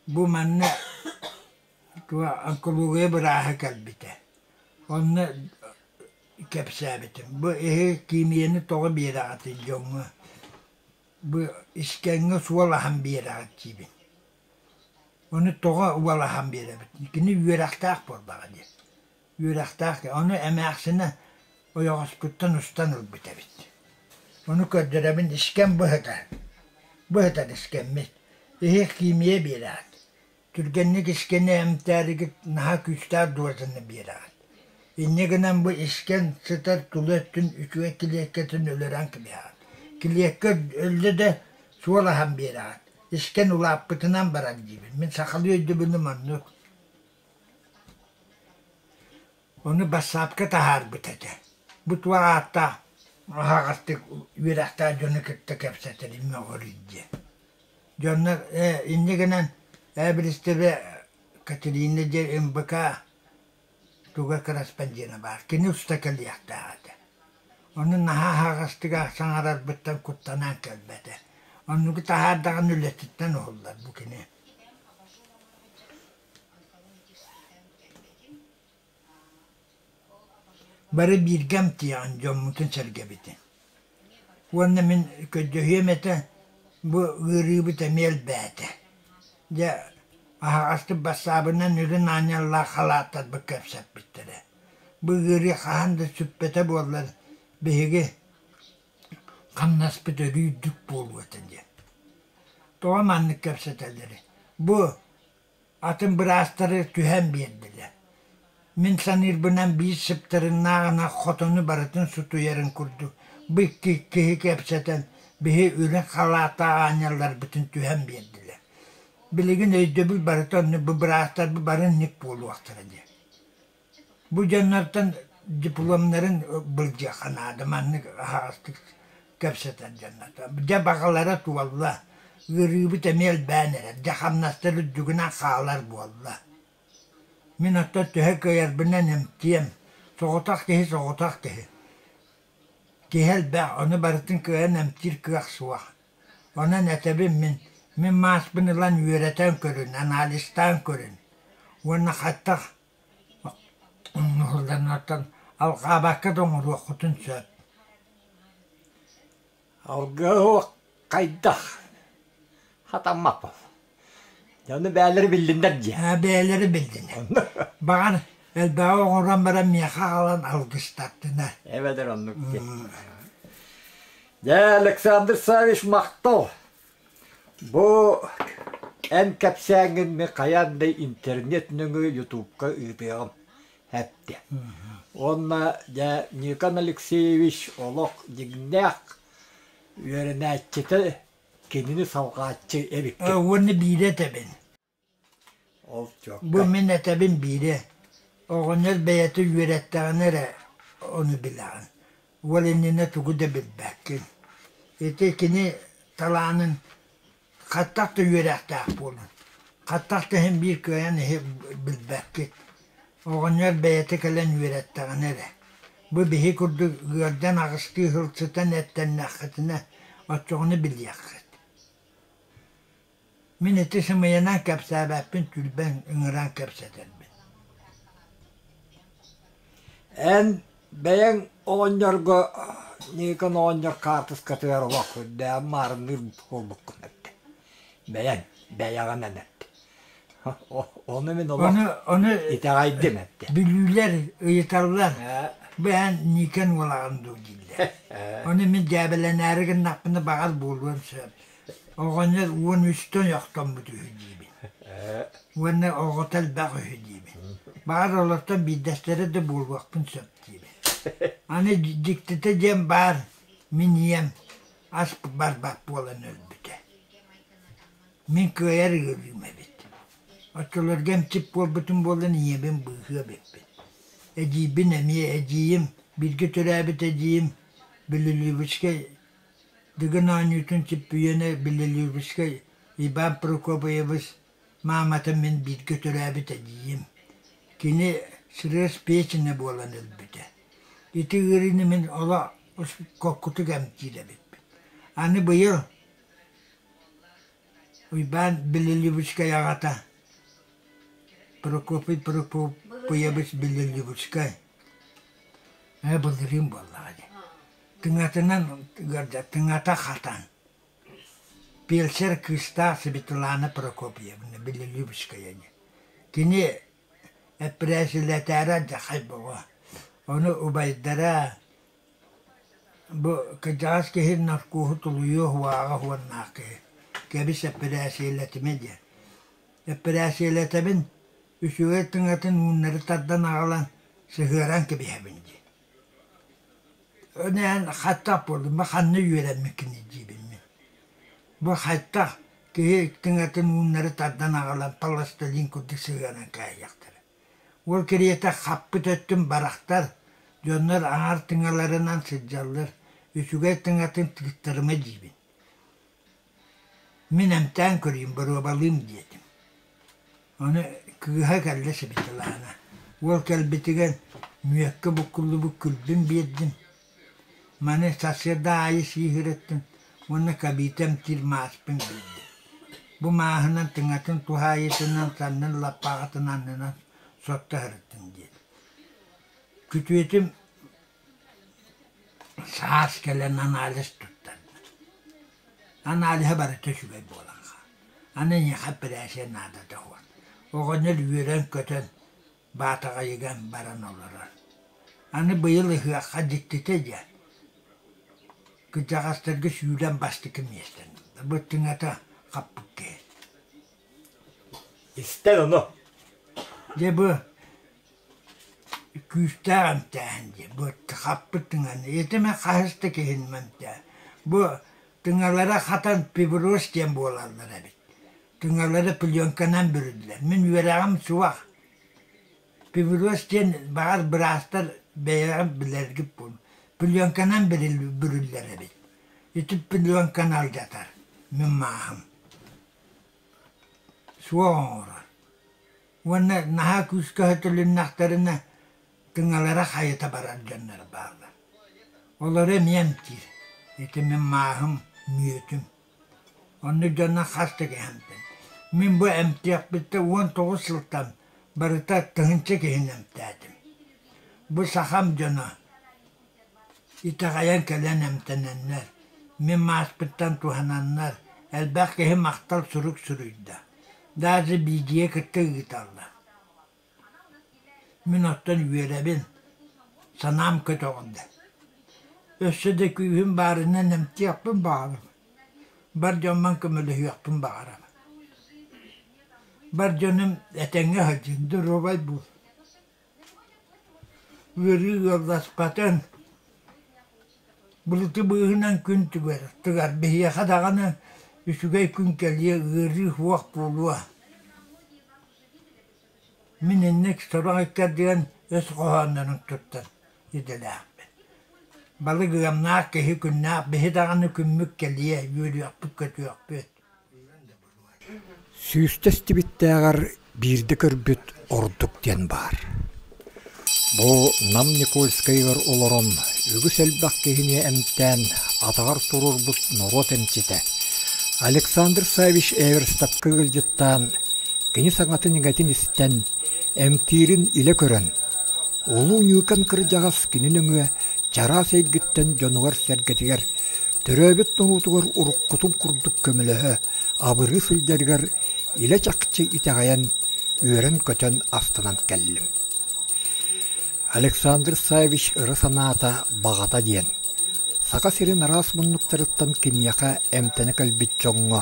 Бу манна онкология бырааһа кэлбитэ. Онно кэпсээбитим. Бу эһиги химияны тоҕо биэрэҕитий дьоҥҥо? Бу искэҥҥэ суол аһан биэрэҕит диибин. Ону тоҕо уол аһан биэрэбит? Кини үөрэхтээх буоллаҕа дии. Үөрэхтээх ону эмээхсинэ ойоҕоспуттан устан ылбыт эбит. Ону көрдөрөбүн искэн быһыта. Быһытар искэммит. Иһи химия биэрэҕит. Түргэнник искэни эмтээригит наһаа күүстээх дозаны биэрэҕит. Инньэ гынан бу искэн сытар тула өттүн үчүгэй килиэккэтин өлөрөн кэбиһэҕит. Килиэккэ өллө да суол аһан биэрэҕит. Искэн улааппытынан барар диибин. Мин сахалыы өйдөбүлүм оннук. Ону бассаапка таһаарбыт этэ. Бу туох ааттаах аһаҕастык үөрэхтээх дьону кытта кэпсэтэрим мөҕөрүй диэн. Дьоннор ээ инньэ гынан ээбиристэбэ Катерина диэн МБК туга корреспондена баар. Кини уста кэлиэхтээх этэ. Ону наһаа аһаҕастык саҥарарбыттан куттанан кэлбэтэ. Оннугу таһаардаҕына үлэтиттэн уһуллар бу кини. Бары бииргэ амтыйаҕын дьоммутун-сэргэбитин. Уонна мин көрдөһүөм этэ, бу ыарыыбыт эмиэ элбээтэ. Дьэ, аһаҕастык бассаабынан үрүҥ аанньаллаах халааттарбыт кэпсэппиттэрэ. Бу ыарыы хаһан да сүппэтэ буоллар, биһиги хамнаспыт өрүү үрдүк буолуо этэ диэн. Тоҕо маннык кэпсэтэллэрий? Бу Атын быраастары түһэн биэрдилэр. Мин саныырбынан биир сыптарыннааҕына хотону барытын сутуйарын курдук бу икки киһи кэпсэтэн биһи үрүҥ халааттаах аанньалларбытын түһэн биэрдилэр. Билигин өйдөбүл барыта оннук бу быраастарбыт бары инник буолуохтара диэн. Бу дьоннортон дипломнарын былдьыахха наада, маннык аһаҕастык кэпсэтэр дьоннортон. Дьэ баҕалара туолла, ыарыыбыт эмиэ элбээн эрэр, дьэ хамнастар үрдүгүнэн хаалар буолла. Мин оттон төһө кыайарбынан эмтиэм, соҕотох киһи соҕотох киһи. Киһи элбэх, ону барытын кыайан эмтиир кыах суох. Онон этэбин мин, мин мааспын ылан үөрэтэн көрүн, анализтаан көрүн уонна хаттах Оҥоһулланнартан алҕаабакка да оҥоруоххутун сөп. Алгыһы хайдах хатаммаппын. Дьону бээлэри биллиннэр дии. Аа, бэйэлэри биллинэр. Баҕар элбэҕи оҥорон баран миэхэ аҕалан алгыстаттынар. Эбэтэр оннук дии. Дьэ, Александр Саввич махтал. Бу эн кэпсээҥҥин мин хайаан да интернет нөҥүө ютубка ыытыаҕым эттэ. Уонна дьэ Никон Алексеевич олох дьиҥнээх үөрэнээччитэ кинини салҕааччы эбиккин. Уонна биирэ этэбин. Ол Бу чуоккай. мин этэбин биири. Оҕонньор бэйэтэ үөрэттэҕинэ эрэ ону билэҕин. Уол иннинэ тугу да билбэккин. Ити кини талаанын хаттах да үөрэхтээх буолун, хаттах да иһин биир кыайан иһи билбэккит. Оҕонньор бэйэтэ кэлэн үөрэттэҕинэ эрэ. Бу биһи курдук ыалдьан аҕыстыы сыл сытан эттэннэххитинэ, оччоҕуна билиэххит. Мин ити сымыйанан кэпсээбэппин, түрбэн ыҥыран кэпсэтэрбин. Эн бэйэҥ оҕонньорго Никон оҕонньор хаартыскатыгар олох үрдээҕин маарынныыр буолбуккун эттэ. Бэйэҥ, бэйэҕинэн эттэ. Ону мин олох Ону, ону итэҕэйдим эттэ. бүлүүлэр ыйыталлар, бу эн Никон уолаҕын дуу дииллэр. Ону мин дьээбэлэнээри гыннахпына баҕар буолуон сөп. Оҕонньор 13-тэн ойохтоммут үһү диибин. Уонна оҕото элбэх үһү диибин. Баҕар олортон биирдэстэрэ да буолуохпун сөп диибин. Аны дьиктитэ диэн баар, мин ийэм ас барбат буолан өлбүтэ. Мин кыайар ыарыым эбит. Оччолорго эмчит буолбутум буолан ийэбин быыһыа эбиппин. Эдьиийбин эмиэ эдьиийим, бииргэ төрөөбүт эдьиийим Белолюбскай Дыгын оонньуутун чөмпүйүөнэ Белолюбскай Иван Прокопьевич маамата мин бииргэ төрөөбүт эдьиийим. Кини сырыас печенэ буолан өлбүтэ. Ити ыарыыны мин олох коккутук эмтиир эбиппин. Аны быйыл Уйбаан Белолюбскай аҕата Прокопий Прокопьевич Белолюбскай ээ былырыын буоллаҕа дии Тыҥатынан ыалдьар, тыҥата хатан. Пиэлсэр кыыстаах Светлана Прокопьевна Белолюбская диэн. Кини эппирээсилэтээри алдьархай бөҕө. Ону убайдара бу кырдьаҕас киһи наркоһу тулуйуох уһааҕа уоннаах киһи. Кэбис эппирээсийэлэтимэ диэн. Эппирээсийэлэтэбин, үчүгэй тыҥатын ууннары тардан аҕалан сыһыаран кэбиһэбин дии. Эн хаттах буоллум, бу ханна үөрэммиккиний диибин мин. Бу хаттах киһи тыҥатын ууннары тардан аҕалан пластилин курдук сыһыаран кээһиэхтэрэ. Ол кэриэтэ хаппыт өттүн барахтар, дьоннор аҥаар тыҥаларынан сылдьаллар, үчүгэй тыҥатын тыыттарыма диибин. Мин эмтээн көрүүм, боруобалыым диэтим. Ону кыыһа кэллэ Светлана. Уол кэлбитигэр мүөккэ буккуллубут күлбүн биэрдим. Маны сарсыарда аайы сииһирэттим уонна кабита эмтиир мааспын биэрдим. Бу мааһынан тыҥатын туһаайыытынан саннын лаппааҕытын аннынан сотто сырыттым диэтим. Күтүөтүм Саас кэлэн анализ туттарда. Аналиһа барыта үчүгэй буолан хаалла. Аны эйиэхэ эпэрээссийэ наадата суох. Оҕонньор үөрэн-көтөн Баатаҕайыгар баран олорор. Аны быйыл ыһыахха дьиктитэ диэн, кырдьаҕастарга сүүрэн бастакы миэстэни ылла. Бу тыҥата хаппыт киһи. Истэн ону. Дьэ бу Күүстээх эмтээһин диэн бу хаппыт тыҥаны ити мин хаһыс да киһини эмтээн бу тыҥалара хатан фиброз диэн буолаллар эбит тыҥалара пленканан бүрүллэр мин үөрэҕим суох фиброз диэн баҕар быраастар бэйэҕит билэргит буолуо пленканан бүрүллэр эбит ити пленканы алдьатар мин мааһым суох оҥорор Уонна наһаа күүскэ өтөлүннэхтэринэ тыҥалара хайыта барар дьоннор бааллар. Олору эмиэ эмтиир. Ити мин мааһым, мүөтүм. Оннук дьоннор хас да киһи эмтэн. Мин бу эмтиэхпиттэн 19 сылтан барыта тыһыынча киһини эмтээтим. Бу сахам дьоно итэҕэйэн кэлэн эмтэнэннэр, мин мааспыттан туһананнар, элбэх киһи махтал сурук суруйда. Даже биидьийэ кытта ыыталлар. Мин оттон үөрэбин, санаам көтөҕүллэр. Өссө да күүһүм баарынан эмтиэхпин баҕарабын. Бар дьоммун көмөлөһүөхпүн баҕарабын. Бар дьонум этэҥҥэ сылдьын, доруобай буол. Ыарыы ыалласпатын, былыты быыһынан күн түгэр, тыгар биһиэхэ даҕаны үчүгэй күн кэлиэ, ыарыы суох буолуо. Мин инник сорох иккэрдигэн өс хоһооннорун туттар идэлээхпин. Балык ыамнаах киһи күннээх биһи даҕаны күммүт кэлиэ, үөрүөхпүт-көтүөхпүт. Сүүстэ истибиттээҕэр биирдэ көрбүт ордук диэн баар. Бу Нам Никольскайыгар олорон үгүс элбэх киһини эмтээн атаҕар туруорбут норуот эмчитэ Александр Саввич Эверстапка ыалдьыттаан, кини саҥатын-иҥэтин истэн, эмтиирин илэ көрөн, Улуу Ньыыкан кырдьаҕас кини нөҥүө чараас эйгиттэн дьонугар-сэргэтигэр, төрөөбүт норуотугар уруккутун курдук көмөлөһө, абырыы сылдьарыгар илэ-чахчы итэҕэйэн, үөрэн-көтөн астынан кэллим. Александр Саввич ыра санаата баҕата диэн, Саха сирин араас муннуктарыттан киниэхэ эмтэнэ кэлбит дьоҥҥо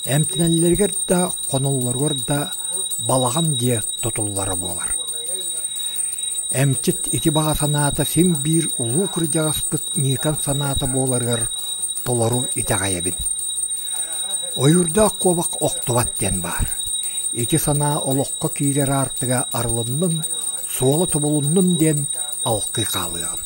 эмтэнэллэригэр да, хоноллоругар да балаҕан дьиэ тутуллара буолар. Эмчит ити баҕа санаата син биир улуу кырдьаҕаспыт Ньыыкан санаата буоларыгар толору итэҕэйэбин. Ойуурдаах куобах охтубат диэн баар. Ити санаа олоххо киирэр аартыга арылыннын, суола тобулуннун диэн алкыы хаалыаҕым.